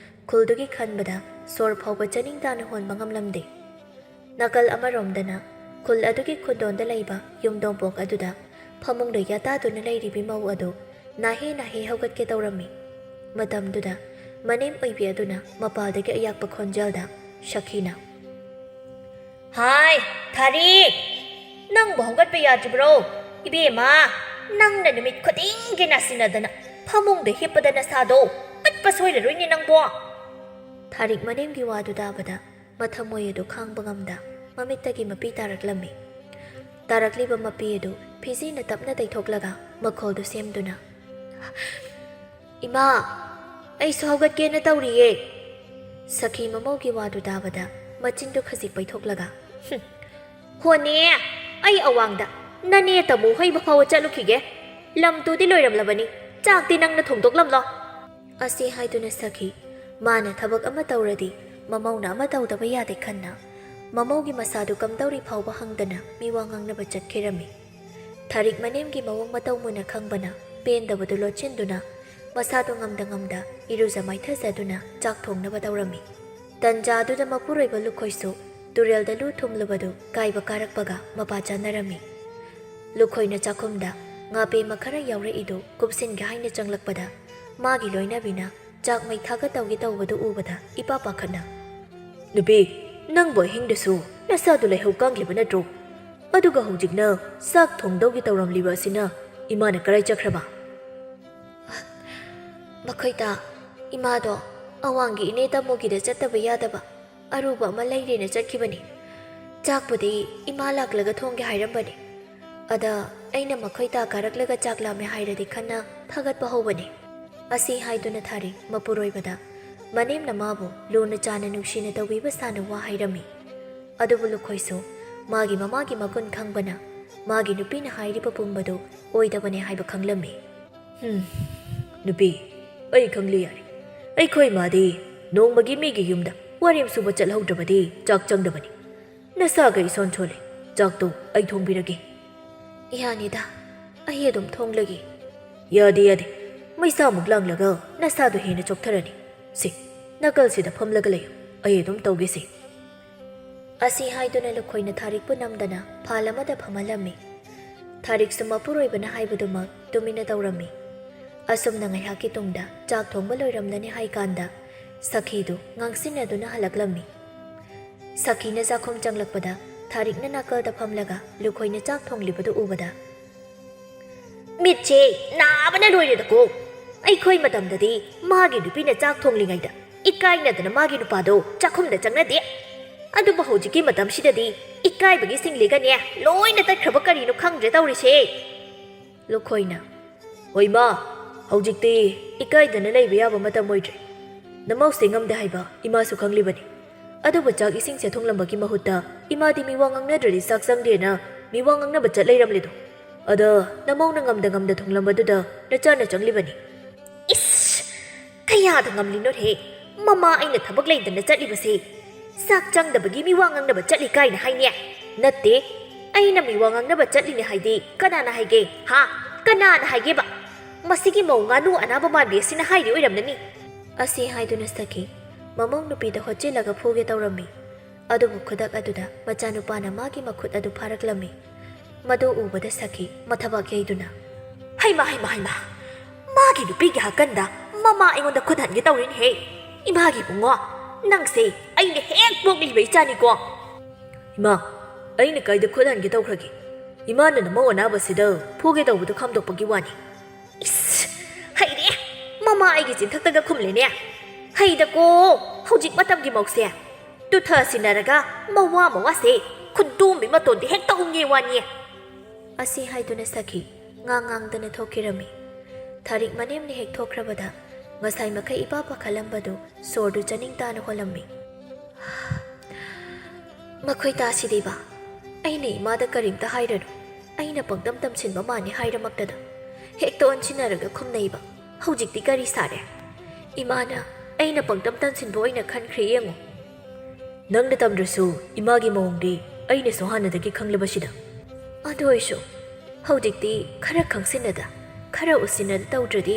ꯈꯨꯜꯗꯨꯒꯤ ꯈꯟꯕꯗ ꯁꯣꯔ ꯐꯥꯎꯕ ꯆꯥꯅꯤꯡ ꯇꯥꯅ ꯍꯣꯟꯕ ꯉꯝꯂꯝꯗꯦ꯫ ꯅꯥꯀꯜ ꯑꯃꯔꯣꯝꯗꯅ ꯈꯨꯜ ꯑꯗꯨꯒꯤ ꯈꯨꯟꯗꯣꯟꯗ ꯂꯩꯕ ꯌꯨꯝꯗꯣꯡꯄꯣꯛ ꯑꯗꯨꯗ ꯐꯃꯨꯡꯗ ꯌꯥꯇꯥꯗꯨꯅ ꯂꯩꯔꯤꯕꯤ ꯃꯧ ꯑꯗꯨ ꯅꯥꯍꯦ ꯅꯥꯍꯦ ꯍꯧꯒꯠꯀꯦ ꯇꯧꯔꯝꯃꯤ꯫ ꯃꯇꯝꯗꯨꯗ ꯃꯅꯦꯝ ꯑꯣꯏꯕꯤ ꯑꯗꯨꯅ ꯃꯄꯥꯜꯗꯒꯤ ꯑꯌꯥꯛꯄ ꯈꯣꯟꯖꯦꯜꯗ ꯁꯈꯤꯅ, "ꯍꯥꯏ, ꯊꯥꯔꯤꯛ! ꯅꯪꯕꯨ ꯍꯧꯒꯠꯄ ꯌꯥꯗ꯭ꯔꯤꯕ꯭ꯔꯣ? ꯏꯕꯦꯝꯃ, ꯅꯪꯅ ꯅꯨꯃꯤꯠ ꯈꯨꯗꯤꯡꯒꯤ ꯅꯥꯁꯤꯟꯅꯗꯅ ꯐꯃꯨꯡꯗ ꯍꯤꯞꯄꯗ ꯅꯁꯥꯗꯣ ꯄꯠꯄ ꯁꯣꯏꯔꯔꯣꯏꯅꯦ ꯅꯪꯕꯣ!" ꯊꯥꯔꯤꯛ ꯃꯅꯦꯝꯒꯤ ꯋꯥꯗꯨ ꯇꯥꯕꯗ ꯃꯊꯃꯣꯏ ꯑꯗꯨ ꯈꯥꯡꯕ ꯉꯝꯗ ꯃꯃꯤꯠꯇꯒꯤ ꯃꯄꯤ ꯇꯥꯔꯛꯂꯝꯃꯤ꯫ ꯇꯥꯔꯛꯂꯤꯕ ꯃꯄꯤ ꯑꯗꯨ ꯐꯤꯖꯤꯅ ꯇꯞꯅ ꯇꯩꯊꯣꯛꯂꯒ ꯃꯈꯣꯜꯗꯨ ꯁꯦꯝꯗꯨꯅ, "ꯏꯃꯥ, ꯑꯩꯁꯨ ꯍꯧꯒꯠꯀꯦꯅ ꯇꯧꯔꯤꯌꯦ꯫" ꯁꯈꯤ ꯃꯃꯧꯒꯤ ꯋꯥꯗꯨ ꯇꯥꯕꯗ ꯃꯆꯤꯟꯗꯨ ꯈꯖꯤꯛ ꯄꯩꯊꯣꯛꯂꯒ, "ꯍꯨꯝ, ꯍꯣꯅꯦ, ꯑꯩ ꯑꯋꯥꯡꯗ ꯅꯅꯦ ꯇꯥꯃꯣ ꯍꯩꯕ ꯐꯥꯎꯕ ꯆꯠꯂꯨꯈꯤꯒꯦ꯫ ꯂꯝ ꯇꯨꯗꯤ ꯂꯣꯏꯔꯝꯂꯕꯅꯤ, ꯆꯥꯛꯇꯤ ꯅꯪꯅ ꯊꯣꯡꯗꯣꯛꯂꯝꯂꯣ꯫" ꯑꯁꯤ ꯍꯥꯏꯗꯨꯅ ꯁꯈꯤ ꯃꯥꯅ ꯊꯕꯛ ꯑꯃ ꯇꯧꯔꯗꯤ ꯃꯃꯧꯅ ꯑꯃ ꯇꯧꯗꯕ ꯌꯥꯗꯦ ꯈꯟꯅ ꯃꯃꯧꯒꯤ ꯃꯁꯥꯗꯨ ꯀꯝꯗꯧꯔꯤ ꯐꯥꯎꯕ ꯍꯪꯗꯅ ꯃꯤꯋꯥ ꯉꯥꯡꯅꯕ ꯆꯠꯈꯤꯔꯝꯃꯤ꯫ ꯊꯥꯔꯤꯛ ꯃꯅꯦꯝꯒꯤ ꯃꯑꯣꯡ ꯃꯇꯧ ꯃꯨꯟꯅ ꯈꯪꯕꯅ ꯄꯦꯟꯗꯕꯗꯨ ꯂꯣꯠꯁꯤꯟꯗꯨꯅ ꯃꯁꯥꯗꯨ ꯉꯝꯗ ꯉꯝꯗ ꯏꯔꯨꯖ ꯃꯥꯏꯊꯖꯗꯨꯅ ꯆꯥꯛ ꯊꯣꯡꯅꯕ ꯇꯧꯔꯝꯃꯤ꯫ ꯇꯟꯖꯥꯗꯨꯗ ꯃꯄꯨꯔꯣꯏꯕ ꯂꯨꯈꯣꯏꯁꯨ ꯇꯨꯔꯦꯜꯗ ꯂꯨ ꯊꯨꯝꯂꯨꯕꯗꯨ ꯀꯥꯏꯕ ꯀꯥꯔꯛꯄꯒ ꯃꯄꯥ ꯆꯥꯅꯔꯝꯃꯤ꯫ ꯂꯨꯈꯣꯏꯅ ꯆꯥꯛꯈꯨꯝꯗ ꯉꯥ ꯄꯦꯝꯃ ꯈꯔ ꯌꯥꯎꯔꯛꯏꯗꯨ ꯀꯨꯞꯁꯤꯟꯒꯦ ꯍꯥꯏꯅ ꯆꯪꯂꯛꯄꯗ ꯃꯥꯒꯤ ꯂꯣꯏꯅꯕꯤꯅ ꯆꯥꯛ ꯃꯩ ꯊꯥꯒꯠꯇꯧꯒꯦ ꯇꯧꯕꯗꯨ ꯎꯕꯗ ꯏꯄꯥ ꯄꯥꯈꯠꯅ, "ꯅꯨꯄꯤ, ꯅꯪꯕꯨ ꯑꯍꯤꯡꯗꯁꯨ ꯅꯁꯥꯗꯨ ꯂꯥꯏꯍꯧ ꯀꯪꯂꯤꯕ ꯅꯠꯇ꯭ꯔꯣ? ꯑꯗꯨꯒ ꯍꯧꯖꯤꯛꯅ ꯆꯥꯛ ꯊꯣꯡꯗꯧꯒꯤ ꯇꯧꯔꯝꯂꯤꯕ ꯑꯁꯤꯅ ꯏꯃꯥꯅ ꯀꯔꯥꯏ ꯆꯠꯈ꯭ꯔꯕ? ꯃꯈꯣꯏꯗ ꯏꯃꯥꯗꯣ ꯑꯋꯥꯡꯒꯤ ꯏꯅꯦ ꯇꯥꯃꯣꯒꯤꯗ ꯆꯠꯇꯕ ꯌꯥꯗꯕ ꯑꯔꯨꯕ ꯑꯃ ꯂꯩꯔꯦꯅ ꯆꯠꯈꯤꯕꯅꯤ꯫ ꯆꯥꯛꯄꯨꯗꯤ ꯏꯃꯥ ꯂꯥꯛꯂꯒ ꯊꯣꯡꯒꯦ ꯍꯥꯏꯔꯝꯕꯅꯤ꯫ ꯑꯗ ꯑꯩꯅ ꯃꯈꯣꯏꯗ ꯀꯥꯔꯛꯂꯒ ꯆꯥꯛ ꯂꯥꯝꯃꯦ ꯍꯥꯏꯔꯗꯤ ꯈꯟꯅ ꯊꯥꯒꯠꯄ ꯍꯧꯕꯅꯤ꯫ ꯑꯁꯤ ꯍꯥꯏꯗꯨꯅ ꯊꯥꯔꯤ ꯃꯄꯨꯔꯣꯏꯕꯗ ꯃꯅꯦꯝꯅ ꯃꯥꯕꯨ ꯂꯨꯅ ꯆꯥꯅ ꯅꯨꯡꯁꯤꯅ ꯇꯧꯕꯤꯕ ꯁꯥꯅ ꯋꯥ ꯍꯥꯏꯔꯝꯃꯤ꯫ ꯑꯗꯨꯕꯨ ꯂꯨꯈꯣꯏꯁꯨ ꯃꯥꯒꯤ ꯃꯃꯥꯒꯤ ꯃꯒꯨꯟ ꯈꯪꯕꯅ ꯃꯥꯒꯤ ꯅꯨꯄꯤꯅ ꯍꯥꯏꯔꯤꯕ ꯄꯨꯝꯕꯗꯨ ꯑꯣꯏꯗꯕꯅꯦ ꯍꯥꯏꯕ ꯈꯪꯂꯝꯃꯤ꯫ ꯍꯝ, ꯅꯨꯄꯤ, ꯑꯩ ꯈꯪꯂꯦ ꯌꯥꯔꯦ꯫ ꯑꯩꯈꯣꯏ ꯃꯥꯗꯤ ꯅꯣꯡꯃꯒꯤ ꯃꯤꯒꯤ ꯌꯨꯝꯗ ꯋꯥꯔꯦꯝ ꯁꯨꯕ ꯆꯠꯍꯧꯗ꯭ꯔꯕꯗꯤ ꯆꯥꯛ ꯆꯪꯗꯕꯅꯤ꯫ ꯅꯁꯥꯒ ꯏꯁꯣꯟ ꯁꯣꯜꯂꯦ꯫ ꯆꯥꯛꯇꯣ ꯑꯩ ꯊꯣꯡꯕꯤꯔꯒꯦ꯫ ꯌꯥꯅꯤꯗ, ꯑꯩ ꯑꯗꯨꯝ ꯊꯣꯡꯂꯒꯦ꯫ ꯌꯥꯗꯦ, ꯌꯥꯗꯦ꯫ ꯃꯩꯁꯥꯃꯨꯛ ꯂꯥꯡꯂꯒ ꯅꯁꯥꯗꯣ ꯍꯦꯟꯅ ꯆꯣꯛꯊꯔꯅꯤ꯫ ꯁꯤ, ꯅꯥꯀꯜꯁꯤꯗ ꯐꯝꯂꯒ ꯂꯩꯌꯨ꯫ ꯑꯩ ꯑꯗꯨꯝ ꯇꯧꯒꯦꯁꯦ꯫ ꯑꯁꯤ ꯍꯥꯏꯗꯨꯅ ꯂꯨꯈꯣꯏꯅ ꯊꯥꯔꯤꯛꯄꯨ ꯅꯝꯗꯅ ꯐꯥꯜ ꯑꯃꯗ ꯐꯝꯍꯜꯂꯝꯃꯤ꯫ ꯊꯥꯔꯤꯛꯁꯨ ꯃꯄꯨꯔꯣꯏꯕꯅ ꯍꯥꯏꯕꯗꯨꯃꯛ ꯇꯨꯃꯤꯟꯅ ꯇꯧꯔꯝꯃꯤ꯫ ꯑꯁꯨꯝꯅ ꯉꯥꯏꯍꯥꯛꯀꯤ ꯇꯨꯡꯗ ꯆꯥꯛ ꯊꯣꯡꯕ ꯂꯣꯏꯔꯝꯂꯅꯤ ꯍꯥꯏꯀꯥꯟꯗ ꯁꯈꯤꯗꯨ ꯉꯥꯡꯁꯤꯟꯅꯗꯨꯅ ꯍꯜꯂꯛꯂꯝꯃꯤ꯫ ꯁꯈꯤꯅ ꯆꯥꯛꯈꯨꯝ ꯆꯪꯂꯛꯄꯗ ꯊꯥꯔꯤꯛꯅ ꯅꯥꯀꯜꯗ ꯐꯝꯂꯒ ꯂꯨꯈꯣꯏꯅ ꯆꯥꯛ ꯊꯣꯡꯂꯤꯕꯗꯨ ꯎꯕꯗ, "ꯃꯤꯠꯁꯦ ꯅꯥꯕꯅ ꯂꯣꯏꯔꯦꯗꯀꯣ꯫ ꯑꯩꯈꯣꯏ ꯃꯇꯝꯗꯗꯤ ꯃꯥꯒꯤ ꯅꯨꯄꯤꯅ ꯆꯥꯛ ꯊꯣꯡꯂꯤꯉꯩꯗ ꯏꯀꯥꯏꯅꯗꯅ ꯃꯥꯒꯤ ꯅꯨꯄꯥꯗꯣ ꯆꯥꯛꯈꯨꯝꯗ ꯆꯪꯅꯗꯦ꯫ ꯑꯗꯨꯕꯨ ꯍꯧꯖꯤꯛꯀꯤ ꯃꯇꯝꯁꯤꯗꯗꯤ ꯏꯀꯥꯏꯕꯒꯤ ꯁꯤꯡꯂꯤꯒꯅꯦ ꯂꯣꯏꯅ ꯇꯠꯈ꯭ꯔꯕ ꯀꯔꯤꯅꯣ ꯈꯪꯗ꯭ꯔꯦ ꯇꯧꯔꯤꯁꯦ꯫" ꯂꯨꯈꯣꯏꯅ, "ꯍꯣꯏ ꯃꯥ, ꯍꯧꯖꯤꯛꯇꯤ ꯏꯀꯥꯏꯗꯅ ꯂꯩꯕ ꯌꯥꯕ ꯃꯇꯝ ꯑꯣꯏꯗ꯭ꯔꯦ꯫ ꯅꯃꯧꯁꯦ ꯉꯝꯗꯦ ꯍꯥꯏꯕ ꯏꯃꯥꯁꯨ ꯈꯪꯂꯤꯕꯅꯤ꯫ ꯑꯗꯨꯕꯨ ꯆꯥꯛ ꯏꯁꯤꯡꯁꯦ ꯊꯣꯡꯂꯝꯕꯒꯤ ꯃꯍꯨꯠꯇ ꯏꯃꯥꯗꯤ ꯃꯤꯋꯥ ꯉꯥꯡꯅꯗ꯭ꯔꯗꯤ ꯆꯥꯛ ꯆꯪꯗꯦꯅ ꯃꯤꯋꯥ ꯉꯥꯡꯅꯕ ꯆꯠ ꯂꯩꯔꯝꯂꯦꯗꯣ꯫ ꯑꯗ ꯅꯃꯧꯅ ꯉꯝꯗ ꯉꯝꯗ ꯊꯣꯡꯂꯝꯕꯗꯨꯗ ꯅꯆꯥꯅ ꯆꯪꯂꯤꯕꯅꯤ꯫" "ꯏꯁ! ꯀꯌꯥꯗ ꯉꯝꯂꯤꯅꯣꯍꯦ? ꯃꯃꯥ ꯑꯩꯅ ꯊꯕꯛ ꯂꯩꯗꯅ ꯆꯠꯂꯤꯕꯁꯦ ꯆꯥꯛ ꯆꯪꯗꯕꯒꯤ ꯃꯤꯋꯥ ꯉꯥꯡꯅꯕ ꯆꯠꯂꯤ ꯀꯥꯏꯅ ꯍꯥꯏꯅꯦ? ꯅꯠꯇꯦ, ꯑꯩꯅ ꯃꯤꯋꯥ ꯉꯥꯡꯅꯕ ꯆꯠꯂꯤꯅꯦ ꯍꯥꯏꯗꯤ ꯀꯅꯥꯅ ꯍꯥꯏꯒꯦ? ꯍꯥ? ꯀꯅꯥꯅ ꯍꯥꯏꯒꯦꯕ? ꯃꯁꯤꯒꯤ ꯃꯧ ꯉꯥꯅꯨ ꯑꯅꯥꯕ ꯃꯥꯟꯕꯤ ꯑꯁꯤꯅ ꯍꯥꯏꯔꯤ ꯑꯣꯏꯔꯝꯂꯅꯤ꯫" ꯑꯁꯤ ꯍꯥꯏꯗꯨꯅ ꯁꯈꯤ ꯃꯃꯧ ꯅꯨꯄꯤꯗ ꯍꯣꯠꯆꯤꯜꯂꯒ ꯐꯨꯒꯦ ꯇꯧꯔꯝꯃꯤ꯫ ꯑꯗꯨꯕꯨ ꯈꯨꯗꯛ ꯑꯗꯨꯗ ꯃꯆꯥꯅꯨꯄꯥꯅ ꯃꯥꯒꯤ ꯃꯈꯨꯠ ꯑꯗꯨ ꯐꯥꯔꯛꯂꯝꯃꯤ꯫ ꯃꯗꯨ ꯎꯕꯗ ꯁꯈꯤ ꯃꯊꯕꯥꯛ ꯌꯩꯗꯨꯅ, "ꯍꯩꯃꯥ, ꯍꯩꯃꯥ, ꯍꯩꯃꯥ! ꯃꯥꯒꯤ ꯅꯨꯄꯤꯒꯤ ꯍꯥꯀꯟꯗ ꯃꯃꯥ ꯑꯩꯉꯣꯟꯗ ꯈꯨꯠ ꯍꯟꯒꯦ ꯇꯧꯔꯤꯅꯦꯍꯦ꯫ ꯏꯃꯥꯒꯤ ꯏꯕꯨꯡꯉꯣ, ꯅꯪꯁꯦ ꯑꯩꯅ ꯍꯦꯛ ꯄꯣꯛꯂꯤꯕ ꯏꯆꯥꯅꯤꯀꯣ꯫" "ꯏꯃꯥ, ꯑꯩꯅ ꯀꯥꯏꯗ ꯈꯨꯠ ꯍꯟꯒꯦ ꯇꯧꯈ꯭ꯔꯒꯦ? ꯏꯃꯥꯅ ꯅꯃꯧ ꯑꯅꯥꯕꯁꯤꯗ ꯐꯨꯒꯦ ꯇꯧꯕꯗꯨ ꯈꯥꯝꯗꯣꯛꯄꯒꯤ ꯋꯥꯅꯤ꯫ ꯏꯁ! ꯍꯩꯔꯦ! ꯃꯃꯥ ꯑꯩꯒꯤ ꯆꯤꯟꯊꯛꯇꯒ ꯈꯨꯝꯂꯦꯅꯦ꯫ ꯍꯩꯗꯀꯣ! ꯍꯧꯖꯤꯛ ꯃꯇꯝꯒꯤ ꯃꯧꯁꯦ꯫ ꯇꯨꯊ ꯁꯤꯟꯅꯔꯒ ꯃꯋꯥ ꯃꯋꯥꯁꯦ ꯈꯨꯟꯗꯣꯝꯕꯤ ꯃꯇꯣꯟꯗꯤ ꯍꯦꯛꯇ ꯎꯪꯉꯦ ꯋꯥꯅꯤ꯫ ꯑꯁꯤ ꯍꯥꯏꯗꯨꯅ ꯁꯈꯤ ꯉꯥꯡ ꯉꯥꯡꯗꯅ ꯊꯣꯛꯈꯤꯔꯝꯃꯤ꯫ ꯊꯥꯔꯤꯛ ꯃꯅꯦꯝꯅ ꯍꯦꯛ ꯊꯣꯛꯈ꯭ꯔꯕꯗ ꯉꯁꯥꯏ ꯃꯈꯩ ꯏꯄꯥ ꯄꯥꯈꯠꯂꯝꯕꯗꯨ ꯁꯣꯔꯗꯨ ꯆꯅꯤꯡ ꯇꯥꯅ ꯍꯣꯜꯂꯝꯃꯤ꯫ ꯃꯈꯣꯏ ꯇꯥꯁꯤꯗꯤꯕ꯫ ꯑꯩꯅ ꯏꯃꯥꯗ ꯀꯔꯤꯝꯇ ꯍꯥꯏꯔꯅꯨ꯫ ꯑꯩꯅ ꯄꯪꯇꯝ ꯇꯝꯁꯤꯟꯕ ꯃꯥꯅꯤ ꯍꯥꯏꯔꯃꯛꯇꯗ ꯍꯦꯛꯇ ꯑꯣꯟꯁꯤꯟꯅꯔꯒ ꯈꯨꯝꯅꯩꯕ꯫ ꯍꯧꯖꯤꯛꯇꯤ ꯀꯔꯤ ꯁꯥꯔꯦ? ꯏꯃꯥꯅ ꯑꯩꯅ ꯄꯪꯇꯝ ꯇꯝꯁꯤꯟꯕ ꯑꯣꯏꯅ ꯈꯟꯈ꯭ꯔꯦ ꯌꯦꯡꯉꯨ꯫ ꯅꯪꯅ ꯇꯝꯗ꯭ꯔꯁꯨ ꯏꯃꯥꯒꯤ ꯃꯑꯣꯡꯗꯤ ꯑꯩꯅꯁꯨ ꯍꯥꯟꯅꯗꯒꯤ ꯈꯪꯂꯕꯁꯤꯗ꯫ ꯑꯗꯨ ꯑꯣꯏꯁꯨ ꯍꯧꯖꯤꯛꯇꯤ ꯈꯔ ꯈꯪꯁꯤꯟꯅꯗ, ꯈꯔ ꯎꯁꯤꯟꯅꯗ ꯇꯧꯗ꯭ꯔꯗꯤ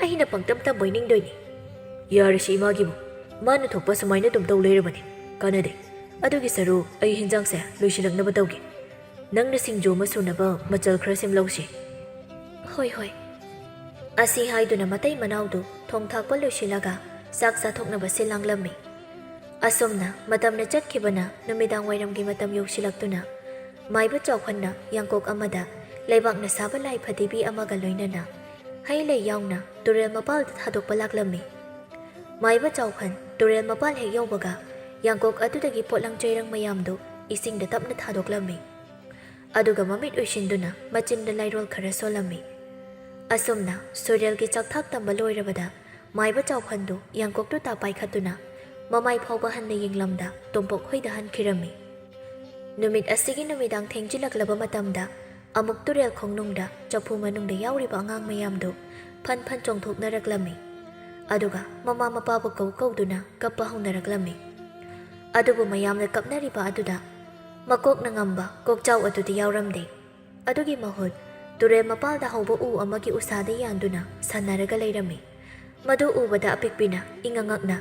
ꯑꯩꯅ ꯄꯪꯇꯝ ꯇꯝꯕꯣꯏ ꯅꯤꯡꯗꯣꯏꯅꯤ꯫ ꯌꯥꯔꯁꯤ ꯏꯃꯥꯒꯤꯕꯨ, ꯃꯥꯅ ꯊꯣꯛꯄ ꯁꯨꯃꯥꯏꯅ ꯑꯗꯨꯝ ꯇꯧ ꯂꯩꯔꯕꯅꯤ, ꯀꯥꯟꯅꯗꯦ꯫ ꯑꯗꯨꯒꯤ ꯁꯔꯨ ꯑꯩ ꯍꯤꯟꯖꯥꯡꯁꯦ ꯂꯣꯏꯁꯤꯜꯂꯛꯅꯕ ꯇꯧꯒꯦ꯫ ꯅꯪꯅ ꯁꯤꯡꯖꯨ ꯑꯃ ꯁꯨꯅꯕ ꯃꯆꯜ ꯈꯔ ꯁꯦꯝꯂꯧꯁꯤ꯫ ꯍꯣꯏ, ꯍꯣꯏ꯫ ꯑꯁꯤ ꯍꯥꯏꯗꯨꯅ ꯃꯇꯩ ꯃꯅꯥꯎꯗꯨ ꯊꯣꯡ ꯊꯥꯛꯄ ꯂꯣꯏꯁꯤꯜꯂꯒ ꯆꯥꯛ ꯆꯥꯊꯣꯛꯅꯕ ꯁꯤꯜ ꯂꯥꯡꯂꯝꯃꯤ꯫ ꯑꯁꯨꯝꯅ ꯃꯇꯝꯅ ꯆꯠꯈꯤꯕꯅ ꯅꯨꯃꯤꯗꯥꯡ ꯋꯥꯏꯔꯝꯒꯤ ꯃꯇꯝ ꯌꯧꯁꯤꯜꯂꯛꯇꯨꯅ ꯃꯥꯏꯕ ꯆꯥꯎꯈꯟꯅ ꯌꯥꯡꯀꯣꯛ ꯑꯃꯗ ꯂꯩꯕꯥꯛꯅ ꯁꯥꯕ ꯂꯥꯏ ꯐꯗꯤꯕꯤ ꯑꯃꯒ ꯂꯣꯏꯅꯅ ꯍꯩ ꯂꯩ ꯌꯥꯎꯅ ꯇꯨꯔꯦꯜ ꯃꯄꯥꯜꯗ ꯊꯥꯗꯣꯛꯄ ꯂꯥꯛꯂꯝꯃꯤ꯫ ꯃꯥꯏꯕ ꯆꯥꯎꯈꯟ ꯇꯨꯔꯦꯜ ꯃꯄꯥꯜ ꯍꯦꯛ ꯌꯧꯕꯒ ꯌꯥꯡꯀꯣꯛ ꯑꯗꯨꯗꯒꯤ ꯄꯣꯠꯂꯪ ꯆꯩꯔꯪ ꯃꯌꯥꯝꯗꯨ ꯏꯁꯤꯡꯗ ꯇꯞꯅ ꯊꯥꯗꯣꯛꯂꯝꯃꯤ꯫ ꯑꯗꯨꯒ ꯃꯃꯤꯠ ꯎꯏꯁꯤꯟꯗꯨꯅ ꯃꯆꯤꯟꯗ ꯂꯥꯏꯔꯣꯜ ꯈꯔ ꯁꯣꯜꯂꯝꯃꯤ꯫ ꯑꯁꯨꯝꯅ ꯁꯨꯔꯦꯜꯒꯤ ꯆꯥꯛꯊꯥꯛ ꯇꯝꯕ ꯂꯣꯏꯔꯕꯗ ꯃꯥꯏꯕ ꯆꯥꯎꯈꯟꯗꯨ ꯌꯥꯡꯀꯣꯛꯇꯨ ꯇꯥ ꯄꯥꯏꯈꯠꯇꯨꯅ ꯃꯃꯥꯏ ꯐꯥꯎꯕ ꯍꯟꯅ ꯌꯦꯡꯂꯝꯗ ꯇꯣꯝꯄꯣꯛ ꯍꯣꯏꯗ ꯍꯟꯈꯤꯔꯝꯃꯤ꯫ ꯅꯨꯃꯤꯠ ꯑꯁꯤꯒꯤ ꯅꯨꯃꯤꯗꯥꯡ ꯊꯦꯡꯖꯤꯜꯂꯛꯂꯕ ꯃꯇꯝꯗ ꯑꯃꯨꯛ ꯇꯨꯔꯦꯜ ꯈꯣꯡꯅꯨꯡꯗ ꯆꯐꯨ ꯃꯅꯨꯡꯗ ꯌꯥꯎꯔꯤꯕ ꯑꯉꯥꯡ ꯃꯌꯥꯝꯗꯨ ꯐꯟ ꯐꯟ ꯆꯣꯡꯊꯣꯛꯅꯔꯛꯂꯝꯃꯤ꯫ ꯑꯗꯨꯒ ꯃꯃꯥ ꯃꯄꯥꯕꯨ ꯀꯧ ꯀꯧꯗꯨꯅ ꯀꯞꯄ ꯍꯧꯅꯔꯛꯂꯝꯃꯤ꯫ ꯑꯗꯨꯕꯨ ꯃꯌꯥꯝꯅ ꯀꯞꯅꯔꯤꯕ ꯑꯗꯨꯗ ꯃꯀꯣꯛꯅ ꯉꯝꯕ ꯀꯣꯛꯆꯥꯎ ꯑꯗꯨꯗꯤ ꯌꯥꯎꯔꯝꯗꯦ꯫ ꯑꯗꯨꯒꯤ ꯃꯍꯨꯠ ꯇꯨꯔꯦꯜ ꯃꯄꯥꯜꯗ ꯍꯧꯕ ꯎ ꯑꯃꯒꯤ ꯎꯁꯥꯗ ꯌꯥꯟꯗꯨꯅ ꯁꯥꯟꯅꯔꯒ ꯂꯩꯔꯝꯃꯤ꯫ ꯃꯗꯨ ꯎꯕꯗ ꯑꯄꯤꯛꯄꯤꯅ ꯏꯉꯛ ꯉꯛꯅ,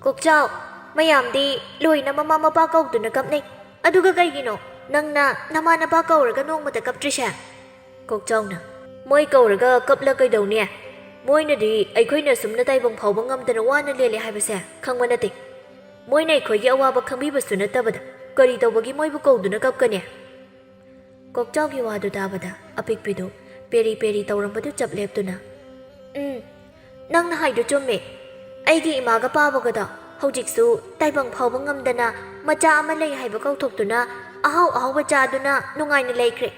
"ꯀꯣꯛꯆꯥꯎ, ꯃꯌꯥꯝꯗꯤ ꯂꯣꯏꯅ ꯃꯃꯥ ꯃꯄꯥ ꯀꯧꯗꯨꯅ ꯀꯞꯅꯩ, ꯑꯗꯨꯒ ꯀꯩꯒꯤꯅꯣ ꯅꯪꯅ ꯅꯃꯥ ꯅꯄꯥ ꯀꯧꯔꯒ ꯅꯣꯡꯃꯇ ꯀꯞꯇ꯭ꯔꯤꯁꯦ?" ꯀꯣꯛꯆꯥꯎꯅ, "ꯃꯣꯏ ꯀꯧꯔꯒ ꯀꯞꯂ ꯀꯩꯗꯧꯅꯤ? ꯃꯣꯏꯅꯗꯤ ꯑꯩꯈꯣꯏꯅ ꯑꯁꯨꯝꯅ ꯇꯥꯏꯕꯪ ꯐꯥꯎꯕ ꯉꯝꯗꯅ ꯋꯥꯅ ꯂꯦꯜꯂꯦ ꯍꯥꯏꯕꯁꯦ ꯈꯪꯕ ꯅꯠꯇꯦ꯫ ꯃꯣꯏꯅ ꯑꯩꯈꯣꯏꯒꯤ ꯑꯋꯥꯕ ꯈꯪꯕꯤꯕꯁꯨ ꯅꯠꯇꯕꯗ ꯀꯔꯤ ꯇꯧꯕꯒꯤ ꯃꯣꯏꯕꯨ ꯀꯧꯗꯨꯅ ꯀꯞꯀꯅꯤ? ꯀꯣꯛꯆꯥꯎꯒꯤ ꯋꯥꯗꯨ ꯇꯥꯕꯗ ꯑꯄꯤꯛꯄꯤꯗꯨ ꯄꯦꯔꯤ ꯄꯦꯔꯤ ꯇꯧꯔꯝꯕꯗꯨ ꯆꯞ ꯂꯦꯞꯇꯨꯅ, "ꯎꯝ, ꯅꯪꯅ ꯍꯥꯏꯗꯨ ꯆꯨꯝꯃꯦ꯫ ꯑꯩꯒꯤ ꯏꯃꯥꯒ ꯄꯥꯕꯒꯗꯣ ꯍꯧꯖꯤꯛꯁꯨ ꯇꯥꯏꯕꯪ ꯐꯥꯎꯕ ꯉꯝꯗꯅ ꯃꯆꯥ ꯑꯃ ꯂꯩ ꯍꯥꯏꯕ ꯀꯥꯎꯊꯣꯛꯇꯨꯅ ꯑꯍꯥꯎ ꯑꯍꯥꯎꯕ ꯆꯥꯗꯨꯅ ꯅꯨꯡꯉꯥꯏꯅ ꯂꯩꯈ꯭ꯔꯦ꯫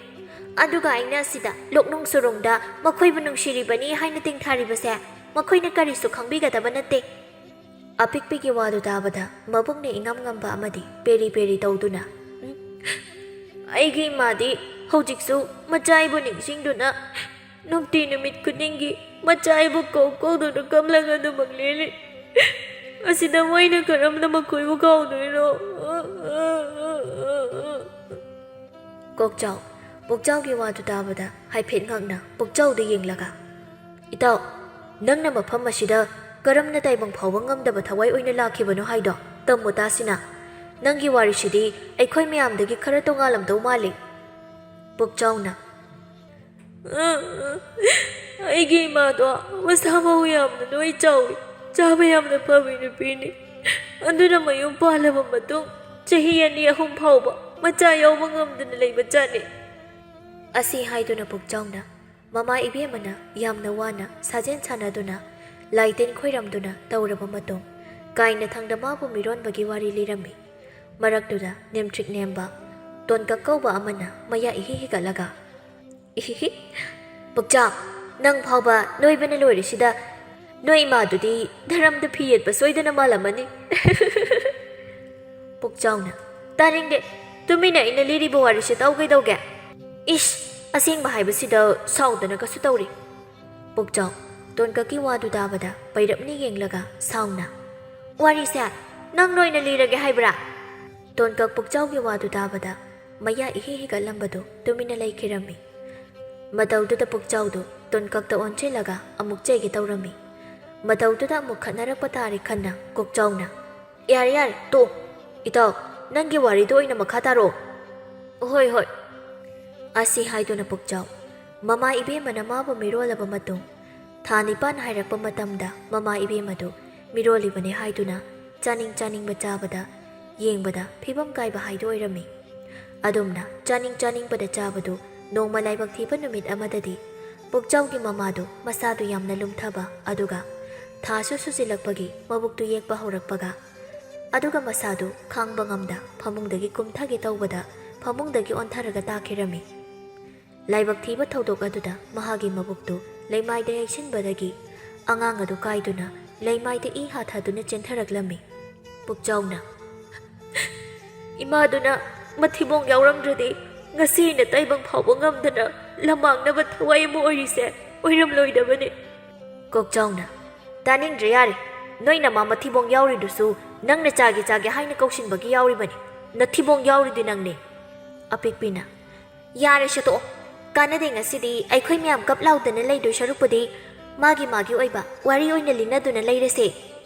ꯑꯗꯨꯒ ꯑꯩꯅ ꯑꯁꯤꯗ ꯂꯣꯛꯅꯨꯡ ꯁꯨꯔꯨꯡꯗ ꯃꯈꯣꯏꯕꯨ ꯅꯨꯡꯁꯤꯔꯤꯕꯅꯤ ꯍꯥꯏꯅ ꯇꯦꯡꯊꯥꯔꯤꯕꯁꯦ ꯃꯈꯣꯏꯅ ꯀꯔꯤꯁꯨ ꯈꯪꯕꯤꯒꯗꯕ ꯅꯠꯇꯦ꯫" ꯑꯄꯤꯛꯄꯤꯒꯤ ꯋꯥꯗꯨ ꯇꯥꯕꯗ ꯃꯕꯨꯛꯅ ꯏꯉꯝ ꯉꯝꯕ ꯑꯃꯗꯤ ꯄꯦꯔꯤ ꯄꯦꯔꯤ ꯇꯧꯗꯨꯅ, "ꯎꯝ, ꯑꯩꯒꯤ ꯏꯃꯥꯗꯤ ꯍꯧꯖꯤꯛꯁꯨ ꯃꯆꯥ ꯑꯩꯕꯨ ꯅꯤꯡꯁꯤꯡꯗꯨꯅ ꯅꯨꯡꯇꯤ ꯅꯨꯃꯤꯠ ꯈꯨꯗꯤꯡꯒꯤ ꯃꯆꯥ ꯑꯩꯕꯨ ꯀꯧ ꯀꯧꯗꯨꯅ ꯀꯞꯂꯒ ꯑꯗꯨꯃꯛ ꯂꯦꯜꯂꯤ꯫ ꯑꯁꯤꯗ ꯃꯣꯏꯅ ꯀꯔꯝꯅ ꯃꯈꯣꯏꯕꯨ ꯀꯥꯎꯗꯣꯏꯅꯣ?" ꯀꯣꯛꯆꯥꯎ, ꯄꯨꯛꯆꯥꯎꯒꯤ ꯋꯥꯗꯨ ꯇꯥꯕꯗ ꯍꯥꯏꯐꯦꯠ ꯉꯛꯅ ꯄꯨꯛꯆꯥꯎꯗ ꯌꯦꯡꯂꯒ, "ꯏꯇꯥꯎ, ꯅꯪꯅ ꯃꯐꯝ ꯑꯁꯤꯗ ꯀꯔꯝꯅ ꯇꯥꯏꯕꯪ ꯐꯥꯎꯕ ꯉꯝꯗꯕ ꯊꯋꯥꯏ ꯑꯣꯏꯅ ꯂꯥꯛꯈꯤꯕꯅꯣ ꯍꯥꯏꯗꯣ ꯇꯝꯃꯨ ꯇꯥꯁꯤꯅ꯫ ꯅꯪꯒꯤ ꯋꯥꯔꯤꯁꯤꯗꯤ ꯑꯩꯈꯣꯏ ꯃꯌꯥꯝꯗꯒꯤ ꯈꯔ ꯇꯣꯉꯥꯜꯂꯝꯗꯧ ꯃꯥꯜꯂꯤ꯫" ꯄꯨꯛꯆꯥꯎꯅ, "ꯑꯩꯒꯤ ꯏꯃꯥꯗꯣ ꯃꯁꯥ ꯃꯎ ꯌꯥꯝꯅ ꯅꯣꯏ ꯆꯥꯎꯏ, ꯆꯥꯕ ꯌꯥꯝꯅ ꯐꯕꯤ ꯅꯨꯄꯤꯅꯤ꯫ ꯑꯗꯨꯅ ꯃꯌꯨꯝ ꯄꯥꯜꯂꯕ ꯃꯇꯨꯡ ꯆꯍꯤ ꯑꯅꯤ ꯑꯍꯨꯝ ꯐꯥꯎꯕ ꯃꯆꯥ ꯌꯥꯎꯕ ꯉꯝꯗꯅ ꯂꯩꯕ ꯖꯥꯠꯅꯤ꯫" ꯑꯁꯤ ꯍꯥꯏꯗꯨꯅ ꯄꯨꯛꯆꯥꯎꯅ ꯃꯃꯥ ꯏꯕꯦꯝꯃꯅ ꯌꯥꯝꯅ ꯋꯥꯅ ꯁꯥꯖꯦꯜ ꯁꯥꯟꯅꯗꯨꯅ ꯂꯥꯏ ꯇꯤꯟ ꯈꯣꯏꯔꯝꯗꯨꯅ ꯇꯧꯔꯕ ꯃꯇꯨꯡ, ꯀꯥꯏꯅꯊꯪꯗ ꯃꯥꯕꯨ ꯃꯤꯔꯣꯟꯕꯒꯤ ꯋꯥꯔꯤ ꯂꯤꯔꯝꯃꯤ꯫ ꯃꯔꯛꯇꯨꯗ ꯅꯦꯝꯇ꯭ꯔꯤꯛ ꯅꯦꯝꯕ ꯇꯣꯟꯀꯛ ꯀꯧꯕ ꯑꯃꯅ ꯃꯌꯥ ꯏꯍꯤ ꯍꯤꯒꯠꯂꯒ, "ꯏꯍꯤꯍꯤ, ꯄꯨꯛꯆꯥꯎ, ꯅꯪ ꯐꯥꯎꯕ ꯅꯣꯏꯕꯅ ꯂꯣꯏꯔꯤꯁꯤꯗ ꯅꯣꯏ ꯏꯃꯥꯗꯨꯗꯤ ꯙꯔꯝꯗ ꯐꯤ ꯌꯦꯠꯄ ꯁꯣꯏꯗꯅ ꯃꯥꯜꯂꯝꯃꯅꯤ꯫" ꯄꯨꯛꯆꯥꯎꯅ, "ꯇꯥꯅꯤꯡꯗꯦ, ꯇꯨꯃꯤꯟꯅ ꯑꯩꯅ ꯂꯤꯔꯤꯕ ꯋꯥꯔꯤꯁꯦ ꯇꯥꯎ ꯀꯩꯗꯧꯒꯦ? ꯏꯁ, ꯑꯁꯦꯡꯕ ꯍꯥꯏꯕꯁꯤꯗ ꯁꯥꯎꯗꯅ ꯀꯁꯨ ꯇꯧꯔꯤ꯫" ꯄꯨꯛꯆꯥꯎ, ꯇꯣꯟꯀꯛꯀꯤ ꯋꯥꯗꯨ ꯇꯥꯕꯗ ꯄꯩꯔꯞꯅ ꯌꯦꯡꯂꯒ ꯁꯥꯎꯅ, "ꯋꯥꯔꯤꯁꯦ ꯅꯪ ꯂꯣꯏꯅ ꯂꯤꯔꯒꯦ ꯍꯥꯏꯕ꯭ꯔꯥ?" ꯇꯣꯟꯀꯛ ꯄꯨꯛꯆꯥꯎꯒꯤ ꯋꯥꯗꯨ ꯇꯥꯕꯗ ꯃꯌꯥ ꯏꯍꯤ ꯍꯤꯒꯠꯂꯝꯕꯗꯨ ꯇꯨꯃꯤꯟꯅ ꯂꯩꯈꯤꯔꯝꯃꯤ꯫ ꯃꯇꯧꯗꯨꯗ ꯄꯨꯛꯆꯥꯎꯗꯨ ꯇꯣꯟꯀꯛꯇ ꯑꯣꯟꯁꯤꯜꯂꯒ ꯑꯃꯨꯛ ꯆꯩꯒꯦ ꯇꯧꯔꯝꯃꯤ꯫ ꯃꯇꯧꯗꯨꯗ ꯑꯃꯨꯛ ꯈꯠꯅꯔꯛꯄ ꯇꯥꯔꯦ ꯈꯟꯅ ꯀꯣꯛꯆꯥꯎꯅ, "ꯌꯥꯔꯦ, ꯌꯥꯔꯦ, ꯇꯣꯛ꯫ ꯏꯇꯥꯎ, ꯅꯪꯒꯤ ꯋꯥꯔꯤꯗꯣ ꯑꯣꯏꯅ ꯃꯈꯥ ꯇꯥꯔꯛꯑꯣ꯫" "ꯍꯣꯏ, ꯍꯣꯏ꯫" ꯑꯁꯤ ꯍꯥꯏꯗꯨꯅ ꯄꯨꯛꯆꯥꯎ ꯃꯃꯥ ꯏꯕꯦꯝꯃꯅ ꯃꯥꯕꯨ ꯃꯤꯔꯣꯜꯂꯕ ꯃꯇꯨꯡ, ꯊꯥ ꯅꯤꯄꯥꯟ ꯍꯥꯏꯔꯛꯄ ꯃꯇꯝꯗ ꯃꯃꯥ ꯏꯕꯦꯝꯃꯗꯨ ꯃꯤꯔꯣꯜꯂꯤꯕꯅꯤ ꯍꯥꯏꯗꯨꯅ ꯆꯥꯅꯤꯡ ꯆꯥꯅꯤꯡꯕ ꯆꯥꯕꯗ ꯌꯦꯡꯕꯗ ꯐꯤꯕꯝ ꯀꯥꯏꯕ ꯍꯥꯏꯗꯨ ꯑꯣꯏꯔꯝꯃꯤ꯫ ꯑꯗꯨꯝꯅ ꯆꯥꯅꯤꯡ ꯆꯥꯅꯤꯡꯕꯗ ꯆꯥꯕꯗꯨ ꯅꯣꯡꯃ ꯂꯥꯏꯕꯛ ꯊꯤꯕ ꯅꯨꯃꯤꯠ ꯑꯃꯗꯗꯤ ꯄꯨꯛꯆꯥꯎꯒꯤ ꯃꯃꯥꯗꯨ ꯃꯁꯥꯗꯨ ꯌꯥꯝꯅ ꯂꯨꯝꯊꯕ, ꯑꯗꯨꯒ ꯊꯥꯁꯨ ꯁꯨꯖꯤꯜꯂꯛꯄꯒꯤ ꯃꯕꯨꯛꯇꯨ ꯌꯦꯛꯄ ꯍꯧꯔꯛꯄꯒ, ꯑꯗꯨꯒ ꯃꯁꯥꯗꯨ ꯈꯥꯡꯕ ꯉꯝꯗ ꯐꯃꯨꯡꯗꯒꯤ ꯀꯨꯝꯊꯒꯦ ꯇꯧꯕꯗ ꯐꯃꯨꯡꯗꯒꯤ ꯑꯣꯟꯊꯔꯒ ꯇꯥꯈꯤꯔꯝꯃꯤ꯫ ꯂꯥꯏꯕꯛ ꯊꯤꯕ ꯊꯧꯗꯣꯛ ꯑꯗꯨꯗ ꯃꯍꯥꯛꯀꯤ ꯃꯕꯨꯛꯇꯨ ꯂꯩꯃꯥꯏꯗ ꯌꯩꯁꯤꯟꯕꯗꯒꯤ ꯑꯉꯥꯡ ꯑꯗꯨ ꯀꯥꯏꯗꯨꯅ ꯂꯩꯃꯥꯏꯗ ꯏ ꯍꯥꯊꯗꯨꯅ ꯆꯦꯟꯊꯔꯛꯂꯝꯃꯤ꯫ ꯄꯨꯛꯆꯥꯎꯅ, "ꯏꯃꯥꯗꯨꯅ ꯃꯊꯤꯕꯣꯡ ꯌꯥꯎꯔꯝꯗ꯭ꯔꯗꯤ ꯉꯁꯤ ꯑꯩꯅ ꯇꯥꯏꯕꯪ ꯐꯥꯎꯕ ꯉꯝꯗꯅ ꯂꯃꯥꯡꯅꯕ ꯊꯋꯥꯏ ꯑꯃ ꯑꯣꯏꯔꯤꯁꯦ ꯑꯣꯏꯔꯝꯂꯣꯏꯗꯕꯅꯤ꯫" ꯀꯣꯛꯆꯥꯎꯅ, "ꯇꯥꯅꯤꯡꯗ꯭ꯔꯦ, ꯌꯥꯔꯦ꯫ ꯅꯣꯏ ꯅꯃꯥ ꯃꯊꯤꯕꯣꯡ ꯌꯥꯎꯔꯤꯗꯨꯁꯨ ꯅꯪꯅ ꯆꯥꯒꯦ ꯆꯥꯒꯦ ꯍꯥꯏꯅ ꯀꯧꯁꯤꯟꯕꯒꯤ ꯌꯥꯎꯔꯤꯕꯅꯤ꯫ ꯅꯊꯤꯕꯣꯡ ꯌꯥꯎꯔꯤꯗꯨ ꯅꯪꯅꯤ꯫" ꯑꯄꯤꯛꯄꯤꯅ, "ꯌꯥꯔꯦ, ꯁꯦꯠꯇꯣꯛꯑꯣ꯫ ꯀꯥꯟꯅꯗꯦ, ꯉꯁꯤꯗꯤ ꯑꯩꯈꯣꯏ ꯃꯌꯥꯝ ꯀꯞ ꯂꯥꯎꯗꯅ ꯂꯩꯗꯣꯏ ꯁꯔꯨꯛꯄꯨꯗꯤ ꯃꯥꯒꯤ ꯃꯥꯒꯤ ꯑꯣꯏꯕ ꯋꯥꯔꯤ ꯑꯣꯏꯅ ꯂꯤꯅꯗꯨꯅ ꯂꯩꯔꯁꯦ꯫"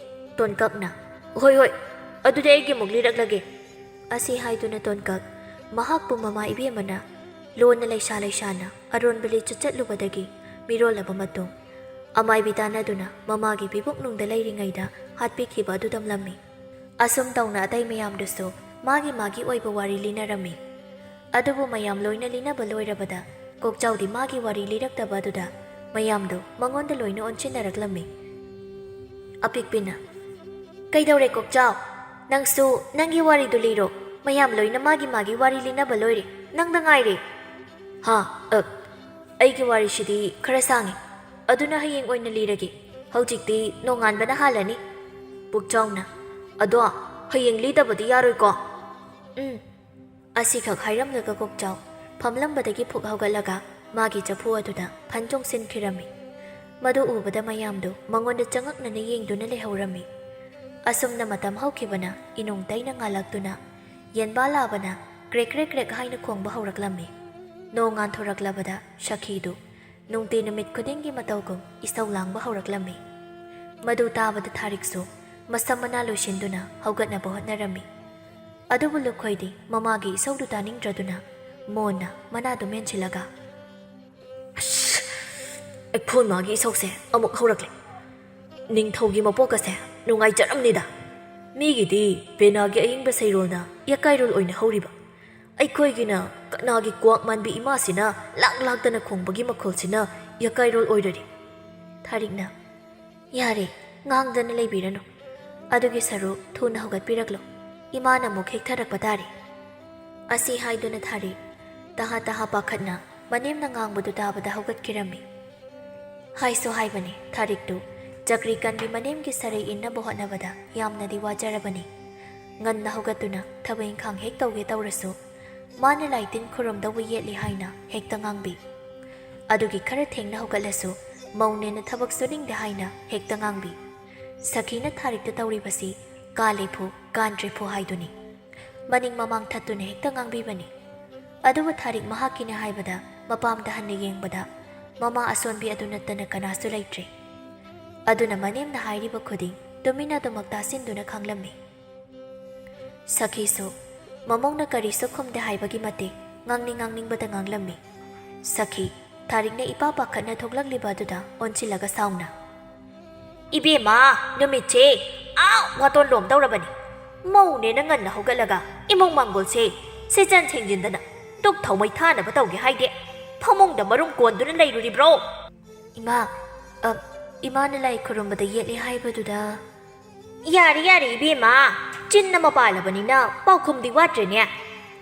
ꯇꯣꯟꯀꯛꯅ, "ꯍꯣꯏ, ꯍꯣꯏ, ꯑꯗꯨꯗꯤ ꯑꯩꯒꯤ ꯑꯃꯨꯛ ꯂꯤꯔꯛꯂꯒꯦ꯫" ꯑꯁꯤ ꯍꯥꯏꯗꯨꯅ ꯇꯣꯟꯀꯛ ꯃꯍꯥꯛꯄꯨ ꯃꯃꯥ ꯏꯕꯦꯝꯃꯅ ꯂꯣꯟꯅ ꯂꯩꯁꯥ ꯂꯩꯁꯥꯅ ꯑꯔꯣꯟꯕ ꯂꯤꯆꯠ ꯆꯠꯂꯨꯕꯗꯒꯤ ꯃꯤꯔꯣꯜꯂꯕ ꯃꯇꯨꯡ, ꯑꯃꯥꯏꯕꯤ ꯇꯥꯟꯅꯗꯨꯅ ꯃꯃꯥꯒꯤ ꯄꯤꯕꯨꯛꯅꯨꯡꯗ ꯂꯩꯔꯤꯉꯩꯗ ꯍꯥꯠꯄꯤꯈꯤꯕ ꯑꯗꯨ ꯇꯝꯂꯝꯃꯤ꯫ ꯑꯁꯨꯝ ꯇꯧꯅ ꯑꯇꯩ ꯃꯌꯥꯝꯗꯨꯁꯨ ꯃꯥꯒꯤ ꯃꯥꯒꯤ ꯑꯣꯏꯕ ꯋꯥꯔꯤ ꯂꯤꯅꯔꯝꯃꯤ꯫ ꯑꯗꯨꯕꯨ ꯃꯌꯥꯝ ꯂꯣꯏꯅ ꯂꯤꯅꯕ ꯂꯣꯏꯔꯕꯗ ꯀꯣꯛꯆꯥꯎꯗꯤ ꯃꯥꯒꯤ ꯋꯥꯔꯤ ꯂꯤꯔꯛꯇꯕ ꯑꯗꯨꯗ ꯃꯌꯥꯝꯗꯨ ꯃꯉꯣꯟꯗ ꯂꯣꯏꯅ ꯑꯣꯟꯁꯤꯟꯅꯔꯛꯂꯝꯃꯤ꯫ ꯑꯄꯤꯛꯄꯤꯅ, "ꯀꯩꯗꯧꯔꯦ ꯀꯣꯛꯆꯥꯎ? ꯅꯪꯁꯨ ꯅꯪꯒꯤ ꯋꯥꯔꯤꯗꯨ ꯂꯤꯔꯣ꯫ ꯃꯌꯥꯝ ꯂꯣꯏꯅ ꯃꯥꯒꯤ ꯃꯥꯒꯤ ꯋꯥꯔꯤ ꯂꯤꯅꯕ ꯂꯣꯏꯔꯦ꯫ ꯅꯪꯗ ꯉꯥꯏꯔꯦ꯫" "ꯍꯥ, ꯑ, ꯑꯩꯒꯤ ꯋꯥꯔꯤꯁꯤꯗꯤ ꯈꯔ ꯁꯥꯡꯉꯤ꯫ ꯑꯗꯨꯅ ꯍꯌꯦꯡ ꯑꯣꯏꯅ ꯂꯤꯔꯒꯦ꯫ ꯍꯧꯖꯤꯛꯇꯤ ꯅꯣꯡꯉꯥꯟꯕꯅ ꯍꯥꯜꯂꯅꯤ꯫" ꯄꯨꯛꯆꯥꯎꯅ, "ꯑꯗꯣ ꯍꯌꯦꯡ ꯂꯤꯗꯕꯗꯤ ꯌꯥꯔꯣꯏꯀꯣ?" "ꯎꯝ꯫" ꯑꯁꯤꯈꯛ ꯍꯥꯏꯔꯝꯂꯒ ꯀꯣꯛꯆꯥꯎ ꯐꯝꯂꯝꯕꯗꯒꯤ ꯐꯨꯛ ꯍꯧꯒꯠꯂꯒ ꯃꯥꯒꯤ ꯆꯐꯨ ꯑꯗꯨꯗ ꯐꯟ ꯆꯣꯡꯁꯤꯟꯈꯤꯔꯝꯃꯤ꯫ ꯃꯗꯨ ꯎꯕꯗ ꯃꯌꯥꯝꯗꯨ ꯃꯉꯣꯟꯗ ꯆꯉꯛꯅꯅ ꯌꯦꯡꯗꯨꯅ ꯂꯩꯍꯧꯔꯝꯃꯤ꯫ ꯑꯁꯨꯝꯅ ꯃꯇꯝ ꯍꯧꯈꯤꯕꯅ ꯏꯅꯨꯡ ꯇꯩꯅ ꯉꯥꯜꯂꯛꯇꯨꯅ ꯌꯦꯟꯕꯥ ꯂꯥꯕꯅ ꯀ꯭ꯔꯦꯛ ꯀ꯭ꯔꯦꯛ ꯀ꯭ꯔꯦꯛ ꯍꯥꯏꯅ ꯈꯣꯡꯕ ꯍꯧꯔꯛꯂꯝꯃꯤ꯫ ꯅꯣꯡ ꯉꯥꯟꯊꯣꯔꯛꯂꯕꯗ ꯁꯈꯤꯗꯨ ꯅꯨꯡꯇꯤ ꯅꯨꯃꯤꯠ ꯈꯨꯗꯤꯡꯒꯤ ꯃꯇꯧꯒꯨꯝ ꯏꯁꯧ ꯂꯥꯡꯕ ꯍꯧꯔꯛꯂꯝꯃꯤ꯫ ꯃꯗꯨ ꯇꯥꯕꯗ ꯊꯥꯔꯤꯛꯁꯨ ꯃꯁꯝ ꯃꯅꯥ ꯂꯣꯏꯁꯤꯟꯗꯨꯅ ꯍꯧꯒꯠꯅꯕ ꯍꯣꯠꯅꯔꯝꯃꯤ꯫ ꯑꯗꯨꯕꯨ ꯂꯨꯈꯣꯏꯗꯤ ꯃꯃꯥꯒꯤ ꯏꯁꯧꯗꯨ ꯇꯥꯅꯤꯡꯗ꯭ꯔꯗꯨꯅ ꯃꯣꯟꯅ ꯃꯅꯥꯗꯨ ꯃꯦꯟꯁꯤꯜꯂꯒ, "ꯑꯁ! ꯑꯩꯈꯣꯏ ꯃꯥꯒꯤ ꯏꯁꯧꯁꯦ ꯑꯃꯨꯛ ꯍꯧꯔꯛꯂꯦ꯫ ꯅꯤꯡꯊꯧꯒꯤ ꯃꯄꯣꯛꯀꯁꯦ ꯅꯨꯡꯉꯥꯏꯖꯔꯝꯅꯤꯗ꯫" ꯃꯤꯒꯤꯗꯤ ꯄꯦꯅꯥꯒꯤ ꯑꯏꯪꯕ ꯁꯩꯔꯣꯜꯅ ꯌꯥꯀꯥꯏꯔꯣꯜ ꯑꯣꯏꯅ ꯍꯧꯔꯤꯕ, ꯑꯩꯈꯣꯏꯒꯤꯅ ꯀꯅꯥꯒꯤ ꯀ꯭ꯋꯥꯛ ꯃꯥꯟꯕꯤ ꯏꯃꯥꯁꯤꯅ ꯂꯥꯛ ꯂꯥꯛꯇꯅ ꯈꯣꯡꯕꯒꯤ ꯃꯈꯣꯜꯁꯤꯅ ꯌꯥꯀꯥꯏꯔꯣꯜ ꯑꯣꯏꯔꯔꯤ꯫ ꯊꯥꯔꯤꯛꯅ, "ꯌꯥꯔꯦ, ꯉꯥꯡꯗꯅ ꯂꯩꯕꯤꯔꯅꯨ꯫ ꯑꯗꯨꯒꯤ ꯁꯔꯨꯛ ꯊꯨꯅ ꯍꯧꯒꯠꯄꯤꯔꯛꯂꯣ꯫ ꯏꯃꯥꯅ ꯑꯃꯨꯛ ꯍꯦꯛꯊꯔꯛꯄ ꯇꯥꯔꯦ"꯫ ꯑꯁꯤ ꯍꯥꯏꯗꯨꯅ ꯊꯥꯔꯤꯛ ꯇꯍꯥ ꯇꯍꯥ ꯄꯥꯈꯠꯅ ꯃꯅꯦꯝꯅ ꯉꯥꯡꯕꯗꯨ ꯇꯥꯕꯗ ꯍꯧꯒꯠꯈꯤꯔꯝꯃꯤ꯫ ꯍꯥꯏꯁꯨ ꯍꯥꯏꯕꯅꯤ, ꯊꯥꯔꯤꯛꯇꯨ ꯆꯀ꯭ꯔꯤ ꯀꯟꯕꯤ ꯃꯅꯦꯝꯒꯤ ꯁꯔꯩ ꯏꯟꯅꯕ ꯍꯣꯠꯅꯕꯗ ꯌꯥꯝꯅꯗꯤ ꯋꯥꯖꯔꯕꯅꯤ꯫ ꯉꯟꯅ ꯍꯧꯒꯠꯇꯨꯅ ꯊꯕꯛ ꯏꯪꯈꯥꯡ ꯍꯦꯛ ꯇꯧꯒꯦ ꯇꯧꯔꯁꯨ, ꯃꯥꯅ ꯂꯥꯏ ꯇꯤꯟ ꯈꯨꯔꯨꯝꯗꯧꯕ ꯌꯦꯠꯂꯤ ꯍꯥꯏꯅ ꯍꯦꯛꯇ ꯉꯥꯡꯕꯤ꯫ ꯑꯗꯨꯒꯤ ꯈꯔ ꯊꯦꯡꯅ ꯍꯧꯒꯠꯂꯁꯨ, ꯃꯧꯅꯦꯅ ꯊꯕꯛ ꯁꯨꯅꯤꯡꯗꯦ ꯍꯥꯏꯅ ꯍꯦꯛꯇ ꯉꯥꯡꯕꯤ꯫ ꯁꯈꯤꯅ ꯊꯥꯔꯤꯛꯇ ꯇꯧꯔꯤꯕꯁꯤ ꯀꯥꯂꯦ ꯐꯨ, ꯀꯥꯟꯗ꯭ꯔꯦ ꯐꯨ ꯍꯥꯏꯗꯨꯅꯤ꯫ ꯃꯅꯤꯡ ꯃꯃꯥꯡ ꯊꯠꯇꯨꯅ ꯍꯦꯛꯇ ꯉꯥꯡꯕꯤꯕꯅꯤ꯫ ꯑꯗꯨꯕꯨ ꯊꯥꯔꯤꯛ ꯃꯍꯥꯛꯀꯤꯅꯦ ꯍꯥꯏꯕꯗ ꯃꯄꯥꯝꯗ ꯍꯟꯅ ꯌꯦꯡꯕꯗ ꯃꯃꯥ ꯑꯁꯣꯟꯕꯤ ꯑꯗꯨ ꯅꯠꯇꯅ ꯀꯅꯥꯁꯨ ꯂꯩꯇ꯭ꯔꯦ꯫ ꯑꯗꯨꯅ ꯃꯅꯦꯝꯅ ꯍꯥꯏꯔꯤꯕ ꯈꯨꯗꯤꯡ ꯇꯨꯃꯤꯟꯅ ꯑꯗꯨꯃꯛ ꯇꯥꯁꯤꯟꯗꯨꯅ ꯈꯪꯂꯝꯃꯤ꯫ ꯁꯈꯤꯁꯨ ꯃꯃꯧꯅ ꯀꯔꯤꯁꯨ ꯈꯨꯝꯗꯦ ꯍꯥꯏꯕꯒꯤ ꯃꯇꯤꯛ ꯉꯥꯡꯅꯤꯡ ꯉꯥꯡꯅꯤꯡꯕꯗ ꯉꯥꯡꯂꯝꯃꯤ꯫ ꯁꯈꯤ, ꯊꯥꯔꯤꯛꯅ ꯏꯄꯥ ꯄꯥꯈꯠꯅ ꯊꯣꯛꯂꯛꯂꯤꯕ ꯑꯗꯨꯗ ꯑꯣꯟꯁꯤꯜꯂꯒ ꯁꯥꯎꯅ, "ꯏꯕꯦꯝꯃ, ꯅꯨꯃꯤꯠꯁꯦ ꯑꯥ ꯋꯥꯇꯣꯟ ꯂꯣꯝꯗꯧꯔꯕꯅꯤ꯫ ꯃꯧꯅꯦꯅ ꯉꯟꯅ ꯍꯧꯒꯠꯂꯒ ꯏꯃꯧ ꯃꯥꯡꯒꯣꯜꯁꯦ ꯁꯤꯠꯆꯟ ꯁꯦꯡꯖꯤꯟꯗꯅ ꯗꯨꯛ ꯊꯥꯎꯃꯩ ꯊꯥꯅꯕ ꯇꯧꯒꯦ ꯍꯥꯏꯗꯦ꯫ ꯐꯃꯨꯡꯗ ꯃꯔꯨꯝ ꯀꯣꯟꯗꯨꯅ ꯂꯩꯔꯨꯔꯤꯕ꯭ꯔꯣ?" "ꯏꯃꯥ, ꯑ, ꯏꯃꯥꯅ ꯂꯥꯏ ꯈꯨꯔꯨꯝꯕꯗ ꯌꯦꯠꯂꯤ ꯍꯥꯏꯕꯗꯨꯗ"꯫ "ꯌꯥꯔꯦ, ꯌꯥꯔꯦ, ꯏꯕꯦꯝꯃ꯫ ꯆꯤꯟ ꯑꯃ ꯄꯥꯜꯂꯕꯅꯤꯅ ꯄꯥꯎꯈꯨꯝꯗꯤ ꯋꯥꯠꯇ꯭ꯔꯦꯅꯦ꯫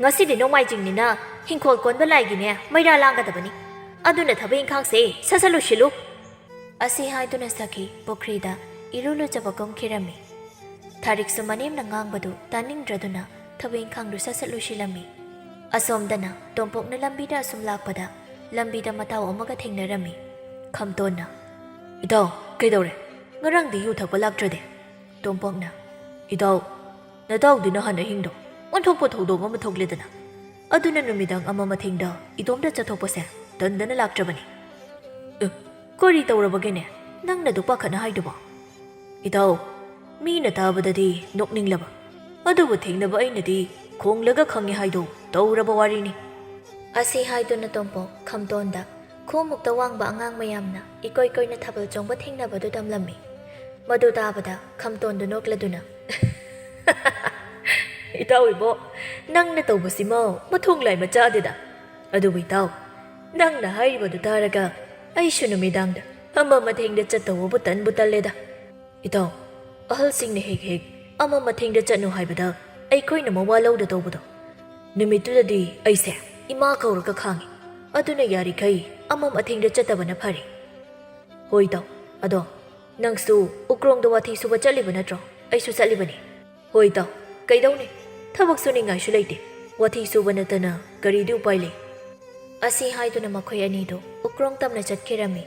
ꯉꯁꯤꯗꯤ ꯅꯣꯡꯃꯥꯏꯖꯤꯡꯅꯤꯅ ꯍꯤꯡꯈꯣꯜ ꯀꯣꯟꯕ ꯂꯥꯏꯒꯤꯅꯦ ꯃꯩꯔꯥ ꯂꯥꯡꯒꯗꯕꯅꯤ꯫ ꯑꯗꯨꯅ ꯊꯕꯛ ꯏꯪꯈꯥꯡꯁꯦ ꯁꯠ ꯁꯠ ꯂꯣꯏꯁꯤꯜꯂꯨ"꯫ ꯑꯁꯤ ꯍꯥꯏꯗꯨꯅ ꯁꯈꯤ ꯄꯨꯈ꯭ꯔꯤꯗ ꯏꯔꯨ ꯂꯨꯖꯕ ꯀꯨꯝꯈꯤꯔꯝꯃꯤ꯫ ꯊꯥꯔꯤꯛꯁꯨ ꯃꯅꯦꯝꯅ ꯉꯥꯡꯕꯗꯨ ꯇꯥꯅꯤꯡꯗ꯭ꯔꯗꯨꯅ ꯊꯕꯛ ꯏꯪꯈꯥꯡꯗꯨ ꯁꯠ ꯁꯠ ꯂꯣꯏꯁꯤꯜꯂꯝꯃꯤ꯫ ꯑꯁꯣꯝꯗꯅ ꯇꯣꯝꯄꯣꯛꯅ ꯂꯝꯕꯤꯗ ꯑꯁꯨꯝ ꯂꯥꯛꯄꯗ ꯂꯝꯕꯤꯗ ꯃꯇꯥꯎ ꯑꯃꯒ ꯊꯦꯡꯅꯔꯝꯃꯤ꯫ ꯈꯝꯇꯣꯟꯅ, "ꯏꯇꯥꯎ, ꯀꯩꯗꯧꯔꯦ? ꯉꯔꯥꯡꯗꯤ ꯌꯨ ꯊꯛꯄ ꯂꯥꯛꯇ꯭ꯔꯗꯤ?" ꯇꯣꯝꯄꯣꯛꯅ, "ꯏꯇꯥꯎ, ꯅꯇꯥꯎꯗꯤ ꯅꯍꯥꯟ ꯑꯍꯤꯡꯗꯣ ꯑꯣꯟꯊꯣꯛꯄ ꯊꯧꯗꯣꯛ ꯑꯃ ꯊꯣꯛꯂꯦꯗꯅ꯫ ꯑꯗꯨꯅ ꯅꯨꯃꯤꯗꯥꯡ ꯑꯃ ꯃꯊꯦꯡꯗ ꯏꯇꯣꯝꯇ ꯆꯠꯊꯣꯛꯄꯁꯦ ꯇꯟꯗꯅ ꯂꯥꯛꯇ꯭ꯔꯕꯅꯤ"꯫ "ꯑꯦ, ꯀꯔꯤ ꯇꯧꯔꯕꯒꯦꯅꯦ ꯅꯪꯅ ꯑꯗꯨꯛ ꯄꯥꯈꯠꯅ ꯍꯥꯏꯗꯨꯕꯣ?" "ꯏꯇꯥꯎ, ꯃꯤꯅ ꯇꯥꯕꯗꯗꯤ ꯅꯣꯛꯅꯤꯡꯂꯕ, ꯑꯗꯨꯕꯨ ꯊꯦꯡꯅꯕ ꯑꯩꯅꯗꯤ ꯈꯣꯡꯂꯒ ꯈꯪꯉꯤ ꯍꯥꯏꯗꯣ ꯇꯧꯔꯕ ꯋꯥꯔꯤꯅꯤ"꯫ ꯑꯁꯤ ꯍꯥꯏꯗꯨꯅ ꯇꯣꯝꯄꯣꯛ ꯈꯝꯇꯣꯟꯗ ꯈꯨꯃꯨꯛꯇ ꯋꯥꯡꯕ ꯑꯉꯥꯡ ꯃꯌꯥꯝꯅ ꯏꯀꯣꯏ ꯀꯣꯏꯅ ꯊꯥꯕꯜ ꯆꯣꯡꯕ ꯊꯦꯡꯅꯕꯗꯨ ꯇꯝꯂꯝꯃꯤ꯫ ꯃꯗꯨ ꯇꯥꯕꯗ ꯈꯝꯇꯣꯟꯗꯨ ꯅꯣꯛꯂꯗꯨꯅ, "ꯏꯇꯥꯎ ꯏꯕꯣ, ꯅꯪꯅ ꯇꯧꯕꯁꯤꯃ ꯃꯊꯣꯡ ꯂꯥꯏ ꯃꯆꯥꯗꯦꯗ꯫ ꯑꯗꯨꯕꯨ ꯏꯇꯥꯎ, ꯅꯪꯅ ꯍꯥꯏꯔꯤꯕꯗꯨ ꯇꯥꯔꯒ ꯑꯩꯁꯨ ꯅꯨꯃꯤꯗꯥꯡꯗ ꯑꯃ ꯃꯊꯦꯡꯗ ꯆꯠꯇꯧꯕꯕꯨ ꯇꯟꯕꯨ ꯇꯜꯂꯦꯗ꯫ ꯏꯇꯥꯎ, ꯑꯍꯜꯁꯤꯡꯅ ꯍꯦꯛ ꯍꯦꯛ ꯑꯃ ꯃꯊꯦꯡꯗ ꯆꯠꯅꯨ ꯍꯥꯏꯕꯗ ꯑꯩꯈꯣꯏꯅ ꯃꯋꯥ ꯂꯧꯗ ꯇꯧꯕꯗꯣ, ꯅꯨꯃꯤꯠꯇꯨꯗꯗꯤ ꯑꯩꯁꯦ ꯏꯃꯥ ꯀꯧꯔꯒ ꯈꯥꯡꯉꯤ꯫ ꯑꯗꯨꯅ ꯌꯥꯔꯤꯈꯩ ꯑꯃ ꯃꯊꯦꯡꯗ ꯆꯠꯇꯕꯅ ꯐꯔꯦ꯫ ꯍꯣꯏ ꯏꯇꯥꯎ, ꯑꯗꯣ ꯅꯪꯁꯨ ꯎꯀ꯭ꯔꯣꯡꯗ ꯋꯥꯊꯤ ꯁꯨꯕ ꯆꯠꯂꯤꯕ ꯅꯠꯇ꯭ꯔꯣ? ꯑꯩꯁꯨ ꯆꯠꯂꯤꯕꯅꯤ꯫ ꯍꯣꯏ ꯏꯇꯥꯎ, ꯀꯩꯗꯧꯅꯤ? ꯊꯕꯛ ꯁꯨꯅꯤꯡꯉꯥꯏꯁꯨ ꯂꯩꯇꯦ꯫ ꯋꯥꯊꯤ ꯁꯨꯕ ꯅꯠꯇꯅ ꯀꯔꯤꯗꯤ ꯎꯄꯥꯏ ꯂꯩ?" ꯑꯁꯤ ꯍꯥꯏꯗꯨꯅ ꯃꯈꯣꯏ ꯑꯅꯤꯗꯨ ꯎꯀ꯭ꯔꯣꯡ ꯇꯝꯅ ꯆꯠꯈꯤꯔꯝꯃꯤ꯫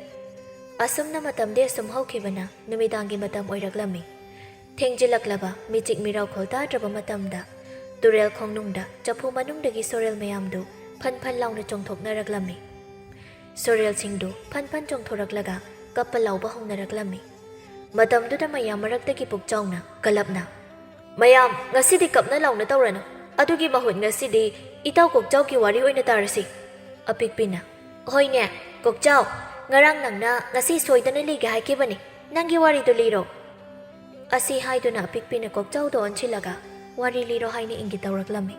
ꯑꯁꯨꯝꯅ ꯃꯇꯝꯗꯤ ꯑꯁꯨꯝ ꯍꯧꯈꯤꯕꯅ ꯅꯨꯃꯤꯗꯥꯡꯒꯤ ꯃꯇꯝ ꯑꯣꯏꯔꯛꯂꯝꯃꯤ꯫ ꯊꯦꯡꯖꯤꯜꯂꯛꯂꯕ ꯃꯤꯆꯤꯛ ꯃꯤꯔꯥꯎꯈꯣꯜ ꯇꯥꯗ꯭ꯔꯕ ꯃꯇꯝꯗ ꯇꯨꯔꯦꯜ ꯈꯣꯡꯅꯨꯡꯗ ꯆꯐꯨ ꯃꯅꯨꯡꯗꯒꯤ ꯁꯣꯔꯦꯜ ꯃꯌꯥꯝꯗꯨ ꯐꯟ ꯐꯟ ꯂꯥꯎꯅ ꯆꯣꯡꯊꯣꯛꯅꯔꯛꯂꯝꯃꯤ꯫ ꯁꯣꯔꯦꯜꯁꯤꯡꯗꯨ ꯐꯟ ꯐꯟ ꯆꯣꯡꯊꯣꯔꯛꯂꯒ ꯀꯞꯄ ꯂꯥꯎꯕ ꯍꯧꯅꯔꯛꯂꯝꯃꯤ꯫ ꯃꯇꯝꯗꯨꯗ ꯃꯌꯥꯝ ꯃꯔꯛꯇꯒꯤ ꯄꯨꯛꯆꯥꯎꯅ ꯀꯂꯞꯅ, "ꯃꯌꯥꯝ, ꯉꯁꯤꯗꯤ ꯀꯞꯅ ꯂꯥꯎꯅ ꯇꯧꯔꯅꯨ꯫ ꯑꯗꯨꯒꯤ ꯃꯍꯨꯠ ꯉꯁꯤꯗꯤ ꯏꯇꯥꯎ ꯀꯣꯛꯆꯥꯎꯒꯤ ꯋꯥꯔꯤ ꯑꯣꯏꯅ ꯇꯥꯔꯁꯤ꯫" ꯑꯄꯤꯛꯄꯤꯅ, "ꯍꯣꯏꯅꯦ, ꯀꯣꯛꯆꯥꯎ, ꯉꯔꯥꯡ ꯅꯪꯅ ꯉꯁꯤ ꯁꯣꯏꯗꯅ ꯂꯤꯒꯦ ꯍꯥꯏꯈꯤꯕꯅꯤ꯫ ꯅꯪꯒꯤ ꯋꯥꯔꯤꯗꯨ ꯂꯤꯔꯣ꯫" ꯑꯁꯤ ꯍꯥꯏꯗꯨꯅ ꯑꯄꯤꯛꯄꯤꯅ ꯀꯣꯛꯆꯥꯎꯗ ꯑꯣꯟꯁꯤꯜꯂꯒ ꯋꯥꯔꯤ ꯂꯤꯔꯣ ꯍꯥꯏꯅ ꯏꯪꯒꯤꯠ ꯇꯧꯔꯛꯂꯝꯃꯤ꯫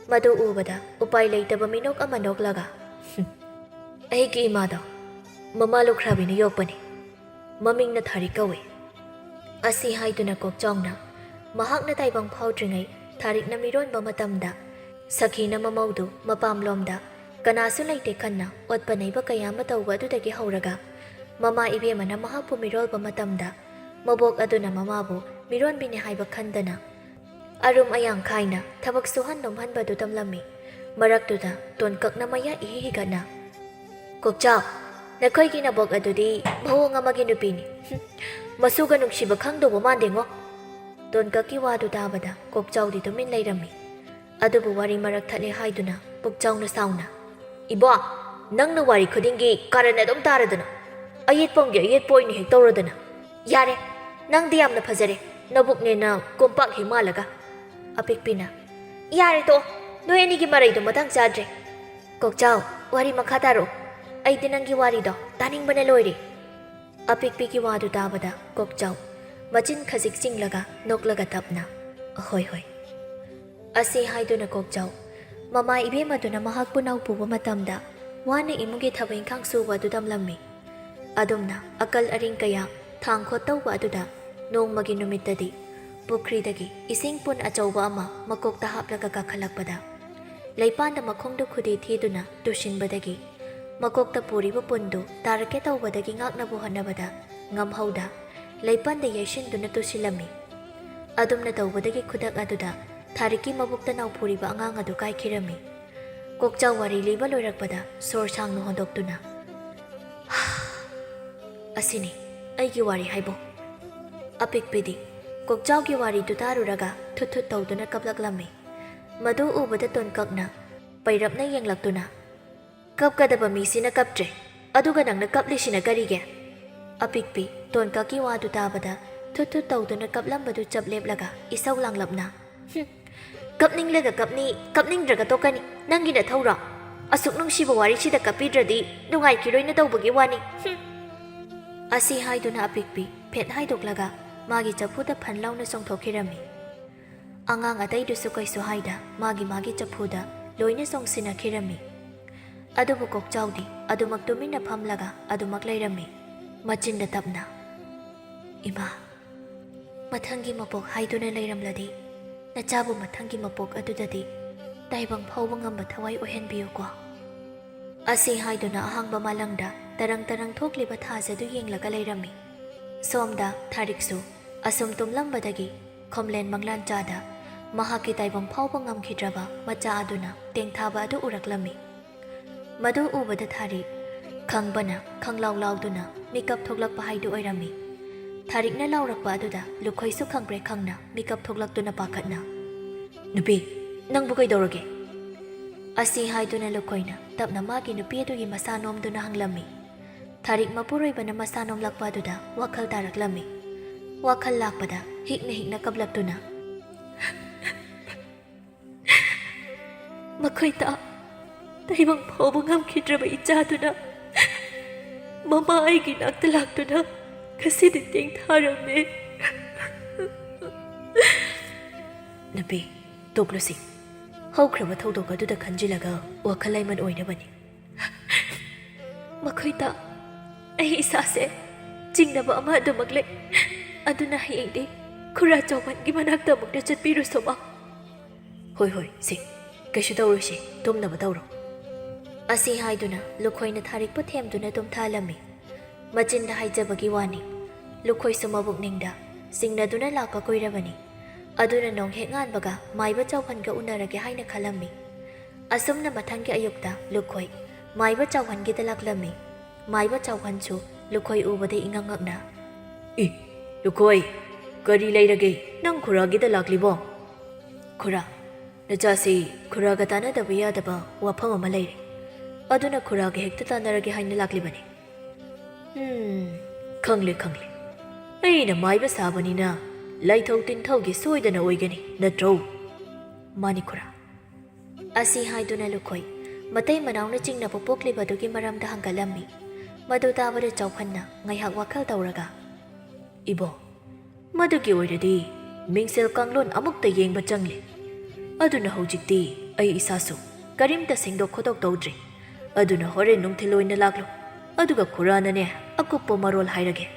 ꯃꯗꯨ ꯎꯕꯗ ꯎꯄꯥꯏ ꯂꯩꯇꯕ ꯃꯤꯅꯣꯛ ꯑꯃ ꯅꯣꯛꯂꯒ, "ꯍꯨꯝ, ꯑꯩꯒꯤ ꯏꯃꯥꯗꯣ ꯃꯃꯥ ꯂꯨꯈ꯭ꯔꯥꯕꯤꯅ ꯌꯣꯛꯄꯅꯤ꯫ ꯃꯃꯤꯡꯅ ꯊꯥꯔꯤꯛ ꯀꯧꯏ꯫" ꯑꯁꯤ ꯍꯥꯏꯗꯨꯅ ꯀꯣꯛꯆꯥꯎꯅ ꯃꯍꯥꯛꯅ ꯇꯥꯏꯕꯪ ꯐꯥꯎꯗ꯭ꯔꯤꯉꯩ ꯊꯥꯔꯤꯛꯅ ꯃꯤꯔꯣꯟꯕ ꯃꯇꯝꯗ ꯁꯈꯤꯅ ꯃꯃꯧꯗꯨ ꯃꯄꯥꯝꯂꯣꯝꯗ ꯀꯅꯥꯁꯨ ꯂꯩꯇꯦ ꯈꯟꯅ ꯑꯣꯠꯄ ꯅꯩꯕ ꯀꯌꯥ ꯑꯃ ꯇꯧꯕ ꯑꯗꯨꯗꯒꯤ ꯍꯧꯔꯒ ꯃꯃꯥ ꯏꯕꯦꯝꯃꯅ ꯃꯍꯥꯛꯄꯨ ꯃꯤꯔꯣꯜꯕ ꯃꯇꯝꯗ ꯃꯕꯣꯛ ꯑꯗꯨꯅ ꯃꯃꯥꯕꯨ ꯃꯤꯔꯣꯟꯕꯤꯅꯤ ꯍꯥꯏꯕ ꯈꯟꯗꯅ ꯑꯔꯨꯝ ꯑꯌꯥꯡ ꯈꯥꯏꯅ ꯊꯕꯛ ꯁꯨꯍꯟ ꯅꯣꯝꯍꯟꯕꯗꯨ ꯇꯝꯂꯝꯃꯤ꯫ ꯃꯔꯛꯇꯨꯗ ꯇꯣꯟꯀꯛꯅ ꯃꯌꯥ ꯏꯍꯤ ꯍꯤꯒꯠꯅ, "ꯀꯣꯛꯆꯥꯎ, ꯅꯈꯣꯏꯒꯤ ꯅꯕꯣꯛ ꯑꯗꯨꯗꯤ ꯃꯑꯣꯡ ꯑꯃꯒꯤ ꯅꯨꯄꯤꯅꯤ꯫ ꯍꯨꯝ, ꯃꯁꯨꯒ ꯅꯨꯡꯁꯤꯕ ꯈꯪꯗꯧꯕ ꯃꯥꯟꯗꯦꯉꯣ꯫" ꯇꯣꯟꯀꯛꯀꯤ ꯋꯥꯗꯨ ꯇꯥꯕꯗ ꯀꯣꯛꯆꯥꯎꯗꯤ ꯇꯨꯃꯤꯟ ꯂꯩꯔꯝꯃꯤ꯫ ꯑꯗꯨꯕꯨ ꯋꯥꯔꯤ ꯃꯔꯛ ꯊꯠꯂꯦ ꯍꯥꯏꯗꯨꯅ ꯄꯨꯛꯆꯥꯎꯅ ꯁꯥꯎꯅ, "ꯏꯕꯣ, ꯅꯪꯅ ꯋꯥꯔꯤ ꯈꯨꯗꯤꯡꯒꯤ ꯀꯥꯔꯟ ꯑꯗꯨꯝ ꯇꯥꯔꯗꯅ꯫ ꯑꯌꯦꯠꯄꯝꯒꯤ ꯑꯌꯦꯠꯄ ꯑꯣꯏꯅ ꯍꯦꯛ ꯇꯧꯔꯗꯅ꯫ ꯌꯥꯔꯦ, ꯅꯪꯗꯤ ꯌꯥꯝꯅ ꯐꯖꯔꯦ, ꯅꯕꯨꯛꯅꯦꯅ ꯀꯣꯝꯄꯥꯛ ꯍꯦꯛ ꯃꯥꯜꯂꯒ꯫" ꯑꯄꯤꯛꯄꯤꯅ, "ꯌꯥꯔꯦ ꯇꯣꯛꯑꯣ, ꯅꯣꯏ ꯑꯅꯤꯒꯤ ꯃꯔꯩꯗꯣ ꯃꯇꯥꯡ ꯆꯥꯗ꯭ꯔꯦ꯫ ꯀꯣꯛꯆꯥꯎ, ꯋꯥꯔꯤ ꯃꯈꯥ ꯇꯥꯔꯛꯑꯣ꯫ ꯑꯩꯗꯤ ꯅꯪꯒꯤ ꯋꯥꯔꯤꯗꯣ ꯇꯥꯅꯤꯡꯕꯅ ꯂꯣꯏꯔꯦ꯫" ꯑꯄꯤꯛꯄꯤꯒꯤ ꯋꯥꯗꯨ ꯇꯥꯕꯗ ꯀꯣꯛꯆꯥꯎ ꯃꯆꯤꯟ ꯈꯖꯤꯛ ꯆꯤꯡꯂꯒ ꯅꯣꯛꯂꯒ ꯇꯞꯅ, "ꯍꯣꯏ, ꯍꯣꯏ," ꯑꯁꯤ ꯍꯥꯏꯗꯨꯅ ꯀꯣꯛꯆꯥꯎ ꯃꯃꯥ ꯏꯕꯦꯝ ꯑꯗꯨꯅ ꯃꯍꯥꯛꯄꯨ ꯅꯥꯎ ꯄꯨꯕ ꯃꯇꯝꯗ ꯋꯥꯅ ꯏꯃꯨꯡꯒꯤ ꯊꯕꯛ ꯏꯪꯈꯥꯡ ꯁꯨꯕ ꯑꯗꯨ ꯇꯝꯂꯝꯃꯤ꯫ ꯑꯗꯨꯝꯅ ꯑꯀꯜ ꯑꯔꯤꯡ ꯀꯌꯥ ꯊꯥꯡ ꯈꯣꯠꯇꯧꯕ ꯑꯗꯨꯗ ꯅꯣꯡꯃꯒꯤ ꯅꯨꯃꯤꯠꯇꯗꯤ ꯄꯨꯈ꯭ꯔꯤꯗꯒꯤ ꯏꯁꯤꯡ ꯄꯨꯟ ꯑꯆꯧꯕ ꯑꯃ ꯃꯀꯣꯛꯇ ꯍꯥꯞꯂꯒ ꯀꯥꯈꯠꯂꯛꯄꯗ ꯂꯩꯄꯥꯟꯗ ꯃꯈꯣꯡꯗꯨ ꯈꯨꯗꯤ ꯊꯤꯗꯨꯅ ꯇꯨꯁꯤꯟꯕꯗꯒꯤ ꯃꯀꯣꯛꯇ ꯄꯨꯔꯤꯕ ꯄꯨꯟꯗꯨ ꯇꯥꯔꯛꯀꯦ ꯇꯧꯕꯗꯒꯤ ꯉꯥꯛꯅꯕ ꯍꯣꯠꯅꯕꯗ ꯉꯝꯍꯧꯗ ꯂꯩꯄꯟꯗ ꯌꯩꯁꯤꯟꯗꯨꯅ ꯇꯨꯁꯤꯜꯂꯝꯃꯤ꯫ ꯑꯗꯨꯝꯅ ꯇꯧꯕꯗꯒꯤ ꯈꯨꯗꯛ ꯑꯗꯨꯗ ꯊꯥꯔꯤꯛꯀꯤ ꯃꯕꯨꯛꯇ ꯅꯥꯎꯐꯨꯔꯤꯕ ꯑꯉꯥꯡ ꯑꯗꯨ ꯀꯥꯏꯈꯤꯔꯝꯃꯤ꯫ ꯀꯣꯛꯆꯥꯎ ꯋꯥꯔꯤ ꯂꯤꯕ ꯂꯣꯏꯔꯛꯄꯗ ꯁꯣꯔ ꯁꯥꯡꯅ ꯍꯣꯟꯗꯣꯛꯇꯨꯅ, "ꯑꯁꯤꯅꯤ ꯑꯩꯒꯤ ꯋꯥꯔꯤ ꯍꯥꯏꯕꯨ꯫" ꯑꯄꯤꯛꯄꯤꯗꯤ ꯀꯣꯛꯆꯥꯎꯒꯤ ꯋꯥꯔꯤꯗꯨ ꯇꯥꯔꯨꯔꯒ ꯊꯨꯠ ꯊꯨꯠ ꯇꯧꯗꯨꯅ ꯀꯞꯂꯛꯂꯝꯃꯤ꯫ ꯃꯗꯨ ꯎꯕꯗ ꯇꯣꯟꯀꯛꯅ ꯄꯩꯔꯞꯅ ꯌꯦꯡꯂꯛꯇꯨꯅ, "ꯀꯞꯀꯗꯕ ꯃꯤꯁꯤꯅ ꯀꯞꯇ꯭ꯔꯦ, ꯑꯗꯨꯒ ꯅꯪꯅ ꯀꯞꯂꯤꯁꯤꯅ ꯀꯔꯤꯒꯤ?" ꯑꯄꯤꯛꯄꯤ ꯇꯣꯟꯀꯛꯀꯤ ꯋꯥꯗꯨ ꯇꯥꯕꯗ ꯊꯨꯠ ꯊꯨꯠ ꯇꯧꯗꯨꯅ ꯀꯞꯂꯝꯕꯗꯨ ꯆꯞ ꯂꯦꯞꯂꯒ ꯏꯁꯧ ꯂꯥꯡꯂꯞꯅ, "ꯍꯨꯝ, ꯀꯞꯅꯤꯡꯂꯒ ꯀꯞꯅꯤ, ꯀꯞꯅꯤꯡꯗ꯭ꯔꯒ ꯇꯣꯛꯀꯅꯤ꯫ ꯅꯪꯒꯤ ꯅꯊꯧꯔꯣ? ꯑꯁꯨꯛ ꯅꯨꯡꯁꯤꯕ ꯋꯥꯔꯤꯁꯤꯗ ꯀꯞꯄꯤꯗ꯭ꯔꯗꯤ ꯅꯨꯡꯉꯥꯏꯈꯤꯔꯣꯏꯅ ꯇꯧꯕꯒꯤ ꯋꯥꯅꯤ꯫ ꯍꯨꯝ!" ꯑꯁꯤ ꯍꯥꯏꯗꯨꯅ ꯑꯄꯤꯛꯄꯤ ꯐꯦꯠ ꯍꯥꯏꯗꯣꯛꯂꯒ ꯃꯥꯒꯤ ꯆꯐꯨꯗ ꯐꯟ ꯂꯥꯎꯅ ꯆꯣꯡꯊꯣꯛꯈꯤꯔꯝꯃꯤ꯫ ꯑꯉꯥꯡ ꯑꯇꯩꯗꯨꯁꯨ ꯀꯩꯁꯨ ꯍꯥꯏꯗ ꯃꯥꯒꯤ ꯃꯥꯒꯤ ꯆꯐꯨꯗ ꯂꯣꯏꯅ ꯆꯣꯡꯁꯤꯟꯅꯈꯤꯔꯝꯃꯤ꯫ ꯑꯗꯨꯕꯨ ꯀꯣꯛꯆꯥꯎꯗꯤ ꯑꯗꯨꯃꯛ ꯇꯨꯃꯤꯟꯅ ꯐꯝꯂꯒ ꯑꯗꯨꯃꯛ ꯂꯩꯔꯝꯃꯤ꯫ ꯃꯆꯤꯟꯗ ꯇꯞꯅ, "ꯏꯃꯥ, ꯃꯊꯪꯒꯤ ꯃꯄꯣꯛ ꯍꯥꯏꯗꯨꯅ ꯂꯩꯔꯝꯂꯗꯤ, ꯅꯆꯥꯕꯨ ꯃꯊꯪꯒꯤ ꯃꯄꯣꯛ ꯑꯗꯨꯗꯗꯤ ꯇꯥꯏꯕꯪ ꯐꯥꯎꯕ ꯉꯝꯕ ꯊꯋꯥꯏ ꯑꯣꯏꯍꯟꯕꯤꯌꯨꯀꯣ꯫" ꯑꯁꯤ ꯍꯥꯏꯗꯨꯅ ꯑꯍꯥꯡꯕ ꯃꯥꯂꯪꯗ ꯇꯔꯪ ꯇꯔꯪ ꯊꯣꯛꯂꯤꯕ ꯊꯥꯖꯗꯨ ꯌꯦꯡꯂꯒ ꯂꯩꯔꯝꯃꯤ꯫ ꯁꯣꯝꯗ ꯊꯥꯔꯤꯛꯁꯨ ꯑꯁꯨꯝ ꯇꯨꯝꯂꯝꯕꯗꯒꯤ ꯈꯣꯝꯂꯦꯟ ꯃꯪꯂꯥꯟ ꯆꯥꯗ ꯃꯍꯥꯛꯀꯤ ꯇꯥꯏꯕꯪ ꯐꯥꯎꯕ ꯉꯝꯈꯤꯗ꯭ꯔꯕ ꯃꯆꯥ ꯑꯗꯨꯅ ꯇꯦꯡꯊꯥꯕ ꯑꯗꯨ ꯎꯔꯛꯂꯝꯃꯤ꯫ ꯃꯗꯨ ꯎꯕꯗ ꯊꯥꯔꯤꯛ ꯈꯪꯕꯅ ꯈꯪꯂꯥꯎ ꯂꯥꯎꯗꯨꯅ ꯃꯤꯀꯞ ꯊꯣꯛꯂꯛꯄ ꯍꯥꯏꯗꯨ ꯑꯣꯏꯔꯝꯃꯤ꯫ ꯊꯥꯔꯤꯛꯅ ꯂꯥꯎꯔꯛꯄ ꯑꯗꯨꯗ ꯂꯨꯈꯣꯏꯁꯨ ꯈꯪꯄ꯭ꯔꯦꯛ ꯈꯪꯅ ꯃꯤꯀꯞ ꯊꯣꯛꯂꯛꯇꯨꯅ ꯄꯥꯈꯠꯅ, "ꯅꯨꯄꯤ, ꯅꯪꯕꯨ ꯀꯩꯗꯧꯔꯒꯦ?" ꯑꯁꯤ ꯍꯥꯏꯗꯨꯅ ꯂꯨꯈꯣꯏꯅ ꯇꯞꯅ ꯃꯥꯒꯤ ꯅꯨꯄꯤ ꯑꯗꯨꯒꯤ ꯃꯁꯥ ꯅꯣꯝꯗꯨꯅ ꯍꯪꯂꯝꯃꯤ꯫ ꯊꯥꯔꯤꯛ ꯃꯄꯨꯔꯣꯏꯕꯅ ꯃꯁꯥ ꯅꯣꯝꯂꯛꯄ ꯑꯗꯨꯗ ꯋꯥꯈꯜ ꯇꯥꯔꯛꯂꯝꯃꯤ꯫ ꯋꯥꯈꯜ ꯂꯥꯛꯄꯗ ꯍꯤꯛꯅ ꯍꯤꯛꯅ ꯀꯞꯂꯛꯇꯨꯅ, "ꯃꯈꯣꯏ ꯇꯥ-, ꯇꯥꯏꯕꯪ ꯐꯥꯎꯕ ꯉꯝꯈꯤꯗ꯭ꯔꯕ ꯏꯆꯥꯗꯨꯅ ꯃꯃꯥ ꯑꯩꯒꯤ ꯅꯥꯛꯇ ꯂꯥꯛꯇꯨꯅ ꯉꯁꯤꯗꯤ ꯇꯦꯡꯊꯥꯔꯝꯃꯦ꯫ ꯅꯨꯄꯤ, ꯇꯣꯛꯂꯨꯁꯤ꯫ ꯍꯧꯈ꯭ꯔꯕ ꯊꯧꯗꯣꯛ ꯑꯗꯨꯗ ꯈꯟꯖꯤꯜꯂꯒ ꯋꯥꯈꯜ ꯂꯩꯃꯟ ꯑꯣꯏꯅꯕꯅꯤ꯫ ꯃꯈꯣꯏꯗ ꯑꯩ ꯏꯁꯥꯁꯦ ꯆꯤꯡꯅꯕ ꯑꯃ ꯑꯗꯨꯃꯛ ꯂꯩ꯫ ꯑꯗꯨꯅ ꯍꯌꯦꯡꯗꯤ ꯈꯨꯔꯥ ꯆꯥꯎꯃꯟꯒꯤ ꯃꯅꯥꯛꯇ ꯑꯃꯨꯛꯇ ꯆꯠꯄꯤꯔꯨꯁꯣꯕ꯫ ꯍꯣꯏ, ꯍꯣꯏ, ꯁꯦ, ꯀꯩꯁꯨ ꯇꯧꯔꯣꯏꯁꯦ, ꯇꯨꯝꯅꯕ ꯇꯧꯔꯣ꯫ ꯑꯁꯤ ꯍꯥꯏꯗꯨꯅ ꯂꯨꯈꯣꯏꯅ ꯊꯥꯔꯤꯛꯄ ꯊꯦꯝꯗꯨꯅ ꯇꯨꯝꯊꯍꯜꯂꯝꯃꯤ꯫ ꯃꯆꯤꯟꯗ ꯍꯥꯏꯖꯕꯒꯤ ꯋꯥꯅꯤ, ꯂꯨꯈꯣꯏꯁꯨ ꯃꯕꯨꯛꯅꯤꯡꯗ ꯆꯤꯡꯅꯗꯨꯅ ꯂꯥꯛꯄ ꯀꯨꯏꯔꯕꯅꯤ꯫ ꯑꯗꯨꯅ ꯅꯣꯡ ꯍꯦꯛ ꯉꯥꯟꯕꯒ ꯃꯥꯏꯕ ꯆꯥꯎꯍꯟꯒ ꯎꯅꯔꯒꯦ ꯍꯥꯏꯅ ꯈꯜꯂꯝꯃꯤ꯫ ꯑꯁꯨꯝꯅ ꯃꯊꯪꯒꯤ ꯑꯌꯨꯛꯇ ꯂꯨꯈꯣꯏ ꯃꯥꯏꯕ ꯆꯥꯎꯍꯟꯒꯤꯗ ꯂꯥꯛꯂꯝꯃꯤ꯫ ꯃꯥꯏꯕ ꯆꯥꯎꯍꯟꯁꯨ ꯂꯨꯈꯣꯏ ꯎꯕꯗ ꯏꯉꯛ ꯉꯛꯅ, "ꯏ, ꯂꯨꯈꯣꯏ, ꯀꯔꯤ ꯂꯩꯔꯒꯦ? ꯅꯪ ꯈꯨꯔꯥꯒꯤꯗ ꯂꯥꯛꯂꯤꯕꯣ?" "ꯈꯨꯔꯥ, ꯅꯆꯥꯁꯤ ꯈꯨꯔꯥꯒ ꯇꯥꯟꯅꯗꯕ ꯌꯥꯗꯕ ꯋꯥꯐꯝ ꯑꯃ ꯂꯩꯔꯦ꯫ ꯑꯗꯨꯅ ꯈꯨꯔꯥꯒ ꯍꯦꯛꯇ ꯇꯥꯟꯅꯔꯒꯦ ꯍꯥꯏꯅ ꯂꯥꯛꯂꯤꯕꯅꯤ꯫" "ꯎꯝ, ꯈꯪꯂꯦ, ꯈꯪꯂꯦ꯫ ꯑꯩꯅ ꯃꯥꯏꯕ ꯁꯥꯕꯅꯤꯅ ꯂꯥꯏꯊꯧ ꯇꯤꯟꯊꯧꯒꯤ ꯁꯣꯏꯗꯅ ꯑꯣꯏꯒꯅꯤ, ꯅꯠꯇ꯭ꯔꯣ?" "ꯃꯥꯅꯤ, ꯈꯨꯔꯥ꯫" ꯑꯁꯤ ꯍꯥꯏꯗꯨꯅ ꯂꯨꯈꯣꯏ ꯃꯇꯩ ꯃꯅꯥꯎꯅ ꯆꯤꯡꯅꯕ ꯄꯣꯛꯂꯤꯕꯗꯨꯒꯤ ꯃꯔꯝꯗ ꯍꯪꯒꯠꯂꯝꯃꯤ꯫ ꯃꯗꯨ ꯇꯥꯕꯗ ꯆꯥꯎꯈꯟꯅ ꯉꯥꯏꯍꯥꯛ ꯋꯥꯈꯜ ꯇꯧꯔꯒ, "ꯏꯕꯣ, ꯃꯗꯨꯒꯤ ꯑꯣꯏꯔꯗꯤ ꯃꯤꯡꯁꯦꯜ ꯀꯥꯡꯂꯣꯟ ꯑꯃꯨꯛꯇ ꯌꯦꯡꯕ ꯆꯪꯂꯦ꯫ ꯑꯗꯨꯅ ꯍꯧꯖꯤꯛꯇꯤ ꯑꯩ ꯏꯁꯥꯁꯨ ꯀꯔꯤꯝꯇ ꯁꯦꯡꯗꯣꯛ ꯈꯣꯠꯇꯣꯛ ꯇꯧꯗ꯭ꯔꯤ꯫ ꯑꯗꯨꯅ ꯍꯣꯔꯦꯟ ꯅꯨꯡꯊꯤꯜ ꯑꯣꯏꯅ ꯂꯥꯛꯂꯣ꯫ ꯑꯗꯨꯒ ꯈꯨꯔꯥꯅꯅꯦ ꯑꯀꯨꯞꯄ ꯃꯔꯣꯜ ꯍꯥꯏꯔꯒꯦ꯫"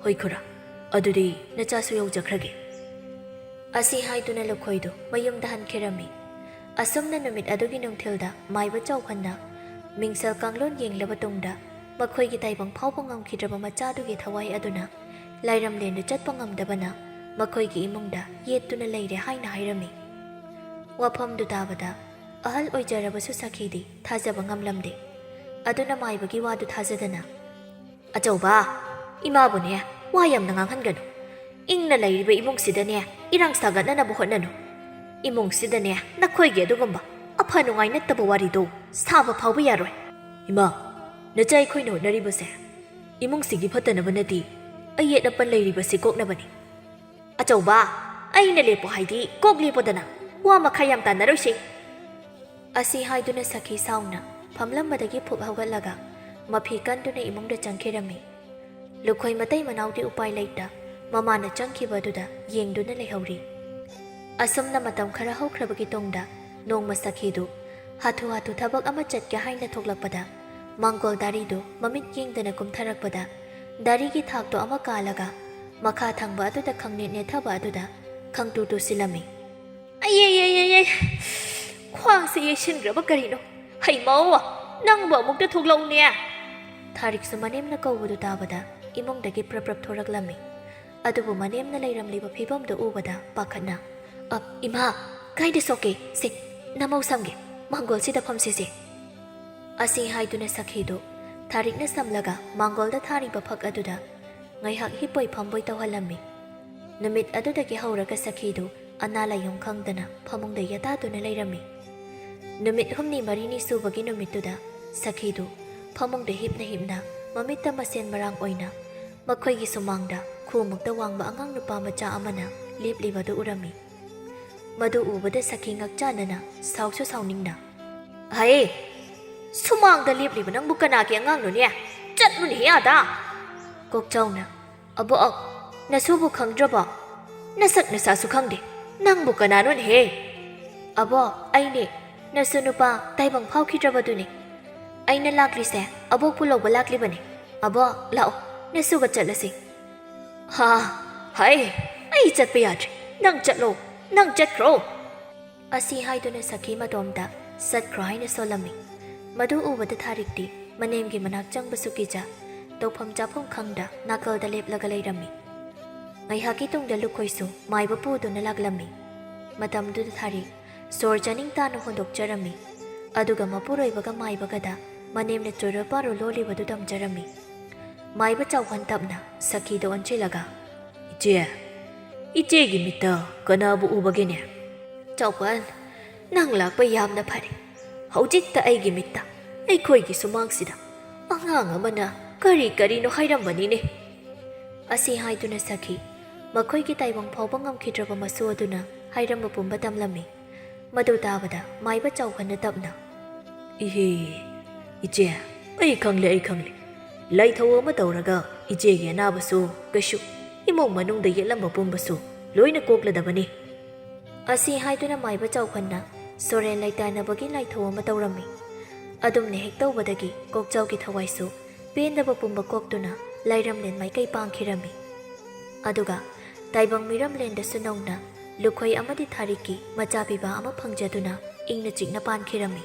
"ꯍꯣꯏ ꯈꯨꯔꯥ, ꯑꯗꯨꯗꯤ ꯅꯆꯥꯁꯨ ꯌꯧꯖꯈ꯭ꯔꯒꯦ꯫" ꯑꯁꯤ ꯍꯥꯏꯗꯨꯅ ꯂꯨꯈꯣꯏꯗꯨ ꯃꯌꯨꯝꯗ ꯍꯟꯈꯤꯔꯝꯃꯤ꯫ ꯑꯁꯨꯝꯅ ꯅꯨꯃꯤꯠ ꯑꯗꯨꯒꯤ ꯅꯨꯡꯊꯤꯜꯗ ꯃꯥꯏꯕ ꯆꯥꯎꯈꯟꯅ ꯃꯤꯡꯁꯦꯜ ꯀꯥꯡꯂꯣꯟ ꯌꯦꯡꯂꯕ ꯇꯨꯡꯗ ꯃꯈꯣꯏꯒꯤ ꯇꯥꯏꯕꯪ ꯐꯥꯎꯕ ꯉꯝꯈꯤꯗ꯭ꯔꯕ ꯃꯆꯥꯗꯨꯒꯤ ꯊꯋꯥꯏ ꯑꯗꯨꯅ ꯂꯥꯏꯔꯝꯂꯦꯟꯗꯨ ꯆꯠꯄ ꯉꯝꯗꯕꯅ ꯃꯈꯣꯏꯒꯤ ꯏꯃꯨꯡꯗ ꯌꯦꯠꯇꯨꯅ ꯂꯩꯔꯦ ꯍꯥꯏꯅ ꯍꯥꯏꯔꯝꯃꯤ꯫ ꯋꯥꯐꯝꯗꯨ ꯇꯥꯕꯗ ꯑꯍꯜ ꯑꯣꯏꯖꯔꯕꯁꯨ ꯁꯈꯤꯗꯤ ꯊꯥꯖꯕ ꯉꯝꯂꯝꯗꯦ꯫ ꯑꯗꯨꯅ ꯃꯥꯏꯕꯒꯤ ꯋꯥꯗꯨ ꯊꯥꯖꯗꯅ, "ꯑꯆꯧꯕ, ꯏꯃꯥꯕꯨꯅꯦ ꯋꯥ ꯌꯥꯝꯅ ꯉꯥꯡꯍꯟꯒꯅꯨ꯫ ꯏꯪꯅ ꯂꯩꯔꯤꯕ ꯏꯃꯨꯡꯁꯤꯗꯅꯦ ꯏꯔꯥꯡ ꯁꯥꯒꯠꯅꯅꯕ ꯍꯣꯠꯅꯅꯨ꯫ ꯏꯃꯨꯡꯁꯤꯗꯅꯦ ꯅꯈꯣꯏꯒꯤ ꯑꯗꯨꯒꯨꯝꯕ ꯑꯐ ꯅꯨꯡꯉꯥꯏ ꯅꯠꯇꯕ ꯋꯥꯔꯤꯗꯣ ꯁꯥꯕ ꯐꯥꯎꯕ ꯌꯥꯔꯣꯏ꯫" "ꯏꯃꯥ, ꯅꯆꯥ ꯑꯩꯈꯣꯏꯅ ꯍꯣꯠꯅꯔꯤꯕꯁꯦ ꯏꯃꯨꯡꯁꯤꯒꯤ ꯐꯠꯇꯅꯕ ꯅꯠꯇꯦ, ꯑꯌꯦꯠ ꯑꯄꯟ ꯂꯩꯔꯤꯕꯁꯤ ꯀꯣꯛꯅꯕꯅꯤ꯫" "ꯑꯆꯧꯕ, ꯑꯩꯅ ꯂꯦꯞꯄꯣ ꯍꯥꯏꯗꯤ ꯀꯣꯛ ꯂꯦꯞꯄꯣꯗꯅ, ꯋꯥ ꯃꯈꯥ ꯌꯥꯝ ꯇꯥꯟꯅꯔꯣꯏꯁꯤ꯫" ꯑꯁꯤ ꯍꯥꯏꯗꯨꯅ ꯁꯈꯤ ꯁꯥꯎꯅ ꯐꯝꯂꯝꯕꯗꯒꯤ ꯐꯨꯛ ꯍꯧꯒꯠꯂꯒ ꯃꯐꯤ ꯀꯟꯗꯨꯅ ꯏꯃꯨꯡꯗ ꯆꯪꯈꯤꯔꯝꯃꯤ꯫ ꯂꯨꯈꯣꯏ ꯃꯇꯩ ꯃꯅꯥꯎꯗꯤ ꯎꯄꯥꯏ ꯂꯩꯇ ꯃꯃꯥꯅ ꯆꯪꯈꯤꯕ ꯑꯗꯨꯗ ꯌꯦꯡꯗꯨꯅ ꯂꯩꯍꯧꯔꯤ꯫ ꯑꯁꯨꯝꯅ ꯃꯇꯝ ꯈꯔ ꯍꯧꯈ꯭ꯔꯕꯒꯤ ꯇꯨꯡꯗ ꯅꯣꯡꯃ ꯁꯈꯤꯗꯨ ꯍꯥꯊꯨ ꯍꯥꯊꯨ ꯊꯕꯛ ꯑꯃ ꯆꯠꯀꯦ ꯍꯥꯏꯅ ꯊꯣꯛꯂꯛꯄꯗ ꯃꯥꯡꯒꯣꯜ ꯗꯥꯔꯤꯗꯨ ꯃꯃꯤꯠ ꯌꯦꯡꯗꯅ ꯀꯨꯝꯊꯔꯛꯄꯗ ꯗꯥꯔꯤꯒꯤ ꯊꯥꯛꯇꯣ ꯑꯃ ꯀꯥꯜꯂꯒ ꯃꯈꯥ ꯊꯪꯕ ꯑꯗꯨꯗ ꯈꯪꯅꯦꯠ ꯅꯦꯠꯊꯕ ꯑꯗꯨꯗ ꯈꯪꯇꯨ ꯇꯨꯁꯤꯜꯂꯝꯃꯤ꯫ "ꯑꯌꯦ, ꯈ꯭ꯋꯥꯡꯁꯦ ꯌꯩꯁꯤꯟꯈ꯭ꯔꯕ ꯀꯔꯤꯅꯣ? ꯍꯩꯃꯧ, ꯅꯪꯕꯨ ꯑꯃꯨꯛꯇ ꯊꯣꯛꯂꯛꯎꯅꯦ!" ꯊꯥꯔꯤꯛꯁꯨ ꯃꯅꯦꯝꯅ ꯀꯧꯕꯗꯨ ꯇꯥꯕꯗ ꯏꯃꯨꯡꯗꯒꯤ ꯄ꯭ꯔꯞ ꯄ꯭ꯔꯞ ꯊꯣꯔꯛꯂꯝꯃꯤ꯫ ꯑꯗꯨꯕꯨ ꯃꯅꯦꯝꯅ ꯂꯩꯔꯝꯂꯤꯕ ꯐꯤꯕꯝꯗꯨ ꯎꯕꯗ ꯄꯥꯈꯠꯅ, "ꯑ, ꯏꯃꯥ, ꯀꯥꯏꯗ ꯁꯣꯛꯀꯦ? ꯁꯦ, ꯅꯃꯧ ꯁꯝꯒꯦ, ꯃꯥꯡꯒꯣꯜꯁꯤꯗ ꯐꯝꯁꯤꯁꯦ!" ꯑꯁꯤ ꯍꯥꯏꯗꯨꯅ ꯁꯈꯤꯗꯨ ꯊꯥꯔꯤꯛꯅ ꯁꯝꯂꯒ ꯃꯥꯡꯒꯣꯜꯗ ꯊꯥꯔꯤꯕ ꯐꯛ ꯑꯗꯨꯗ ꯉꯥꯏꯍꯥꯛ ꯍꯤꯞꯄꯣꯏ ꯐꯝꯕꯣꯏ ꯇꯧꯍꯜꯂꯝꯃꯤ꯫ ꯅꯨꯃꯤꯠ ꯑꯗꯨꯗꯒꯤ ꯍꯧꯔꯒ ꯁꯈꯤꯗꯨ ꯑꯅꯥ ꯂꯥꯏꯌꯣꯡ ꯈꯪꯗꯅ ꯐꯃꯨꯡꯗ ꯌꯦꯇꯥꯗꯨꯅ ꯂꯩꯔꯝꯃꯤ꯫ ꯅꯨꯃꯤꯠ ꯍꯨꯝꯅꯤ ꯃꯔꯤꯅꯤ ꯁꯨꯕꯒꯤ ꯅꯨꯃꯤꯠꯇꯨꯗ ꯁꯈꯤꯗꯨ ꯐꯃꯨꯡꯗ ꯍꯤꯞꯅ ꯍꯤꯞꯅ ꯃꯃꯤꯠꯇ ꯃꯁꯦꯟ ꯃꯔꯥꯡ ꯑꯣꯏꯅ ꯃꯈꯣꯏꯒꯤ ꯁꯨꯃꯥꯡꯗ ꯈꯨꯃꯨꯛꯇ ꯋꯥꯡꯕ ꯑꯉꯥꯡ ꯅꯨꯄꯥ ꯃꯆꯥ ꯑꯃꯅ ꯂꯦꯞꯂꯤꯕꯗꯨ ꯎꯔꯝꯃꯤ꯫ ꯃꯗꯨ ꯎꯕꯗ ꯁꯈꯤ ꯉꯛꯆꯥꯟꯅꯅ ꯁꯥꯎꯁꯨ ꯁꯥꯎꯅꯤꯡꯅ, "ꯍꯩ, ꯁꯨꯃꯥꯡꯗ ꯂꯦꯞꯂꯤꯕ ꯅꯪꯕꯨ ꯀꯅꯥꯒꯤ ꯑꯉꯥꯡꯅꯣꯅꯦ? ꯆꯠꯂꯨꯅꯦꯍꯦ ꯑꯥꯗ!" ꯀꯣꯛꯆꯥꯎꯅ, "ꯑꯕꯣꯛ, ꯅꯁꯨꯕꯨ ꯈꯪꯗ꯭ꯔꯕꯣ? ꯅꯁꯛ ꯅꯁꯥꯁꯨ ꯈꯪꯗꯦ꯫ ꯅꯪꯕꯨ ꯀꯅꯥꯅꯣꯅꯦꯍꯦ?" "ꯑꯕꯣꯛ, ꯑꯩꯅꯦ, ꯅꯁꯨ ꯅꯨꯄꯥ ꯇꯥꯏꯕꯪ ꯐꯥꯎꯈꯤꯗ꯭ꯔꯕꯗꯨꯅꯤ꯫ ꯑꯩꯅ ꯂꯥꯛꯂꯤꯁꯦ ꯑꯕꯣꯛꯄꯨ ꯂꯧꯕ ꯂꯥꯛꯂꯤꯕꯅꯤ꯫ ꯑꯕꯣꯛ, ꯂꯥꯛꯑꯣ, ꯅꯁꯨꯒ ꯆꯠꯂꯁꯤ꯫" "ꯍꯥ, ꯍꯩ, ꯑꯩ ꯆꯠꯄ ꯌꯥꯗ꯭ꯔꯦ꯫ ꯅꯪ ꯆꯠꯂꯣ, ꯅꯪ ꯆꯠꯈ꯭ꯔꯣ!" ꯑꯁꯤ ꯍꯥꯏꯗꯨꯅ ꯁꯈꯤ ꯃꯇꯣꯝꯇ ꯆꯠꯈ꯭ꯔꯣ ꯍꯥꯏꯅ ꯁꯣꯜꯂꯝꯃꯤ꯫ ꯃꯗꯨ ꯎꯕꯗ ꯊꯥꯔꯤꯛꯇꯤ ꯃꯅꯦꯝꯒꯤ ꯃꯅꯥꯛ ꯆꯪꯕꯁꯨ ꯀꯤꯖ, ꯇꯧꯐꯝ ꯆꯥꯐꯝ ꯈꯪꯗ ꯅꯥꯀꯜꯗ ꯂꯦꯞꯂꯒ ꯂꯩꯔꯝꯃꯤ꯫ ꯉꯥꯏꯍꯥꯛꯀꯤ ꯇꯨꯡꯗ ꯂꯨꯈꯣꯏꯁꯨ ꯃꯥꯏꯕ ꯄꯨꯗꯨꯅ ꯂꯥꯛꯂꯝꯃꯤ꯫ ꯃꯇꯝꯗꯨꯗ ꯊꯥꯔꯤꯛ ꯁꯣꯔ ꯆꯥꯅꯤꯡ ꯇꯥꯅ ꯍꯣꯟꯗꯣꯛꯆꯔꯝꯃꯤ꯫ ꯑꯗꯨꯒ ꯃꯄꯨꯔꯣꯏꯕꯒ ꯃꯥꯏꯕꯒꯗ ꯃꯅꯦꯝꯅ ꯆꯣꯏꯔꯣꯜ ꯄꯥꯔꯣꯜ ꯂꯣꯜꯂꯤꯕꯗꯨ ꯇꯝꯖꯔꯝꯃꯤ꯫ ꯃꯥꯏꯕ ꯆꯥꯎꯍꯟ ꯇꯞꯅ ꯁꯈꯤꯗ ꯑꯣꯟꯁꯤꯜꯂꯒ, "ꯏꯆꯦ, ꯏꯆꯦꯒꯤ ꯃꯤꯠꯇ ꯀꯅꯥꯕꯨ ꯎꯕꯒꯦꯅꯦ?" "ꯆꯥꯎꯍꯟ, ꯅꯪ ꯂꯥꯛꯄ ꯌꯥꯝꯅ ꯐꯔꯦ꯫ ꯍꯧꯖꯤꯛꯇ ꯑꯩꯒꯤ ꯃꯤꯠꯇ ꯑꯩꯈꯣꯏꯒꯤ ꯁꯨꯃꯥꯡꯁꯤꯗ ꯑꯉꯥꯡ ꯑꯃꯅ ꯀꯔꯤ ꯀꯔꯤꯅꯣ ꯍꯥꯏꯔꯝꯕꯅꯤꯅꯦ꯫" ꯑꯁꯤ ꯍꯥꯏꯗꯨꯅ ꯁꯈꯤ ꯃꯈꯣꯏꯒꯤ ꯇꯥꯏꯕꯪ ꯐꯥꯎꯕ ꯉꯝꯈꯤꯗ꯭ꯔꯕ ꯃꯁꯨ ꯑꯗꯨꯅ ꯍꯥꯏꯔꯝꯕ ꯄꯨꯝꯕ ꯇꯝꯂꯝꯃꯤ꯫ ꯃꯗꯨ ꯇꯥꯕꯗ ꯃꯥꯏꯕ ꯆꯥꯎꯍꯟꯅ ꯇꯞꯅ, "ꯏꯍꯦ, ꯏꯆꯦ, ꯑꯩ ꯈꯪꯂꯦ, ꯑꯩ ꯈꯪꯂꯦ꯫ ꯂꯥꯏꯊꯧ ꯑꯃ ꯇꯧꯔꯒ ꯏꯆꯦꯒꯤ ꯑꯅꯥꯕꯁꯨ ꯀꯩꯁꯨ, ꯏꯃꯨꯡ ꯃꯅꯨꯡꯗ ꯌꯦꯠꯂꯝꯕ ꯄꯨꯝꯕꯁꯨ ꯂꯣꯏꯅ ꯀꯣꯛꯂꯗꯕꯅꯤ꯫" ꯑꯁꯤ ꯍꯥꯏꯗꯨꯅ ꯃꯥꯏꯕ ꯆꯥꯎꯈꯟꯅ ꯁꯣꯔꯦꯟ ꯂꯩꯇꯥꯅꯕꯒꯤ ꯂꯥꯏꯊꯧ ꯑꯃ ꯇꯧꯔꯝꯃꯤ꯫ ꯑꯗꯨꯝꯅ ꯍꯦꯛ ꯇꯧꯕꯗꯒꯤ ꯀꯣꯛꯆꯥꯎꯒꯤ ꯊꯋꯥꯏꯁꯨ ꯄꯦꯟꯗꯕ ꯄꯨꯝꯕ ꯀꯣꯛꯇꯨꯅ ꯂꯥꯏꯔꯝꯂꯦꯟ ꯃꯥꯏꯀꯩ ꯄꯥꯡꯈꯤꯔꯝꯃꯤ꯫ ꯑꯗꯨꯒ ꯇꯥꯏꯕꯪ ꯃꯤꯔꯝꯂꯦꯟꯗꯁꯨ ꯅꯧꯅ ꯂꯨꯈꯣꯏ ꯑꯃꯗꯤ ꯊꯥꯔꯤꯛꯀꯤ ꯃꯆꯥ ꯄꯤꯕ ꯑꯃ ꯐꯪꯖꯗꯨꯅ ꯏꯪꯅ ꯆꯤꯛꯅ ꯄꯥꯟꯈꯤꯔꯝꯃꯤ꯫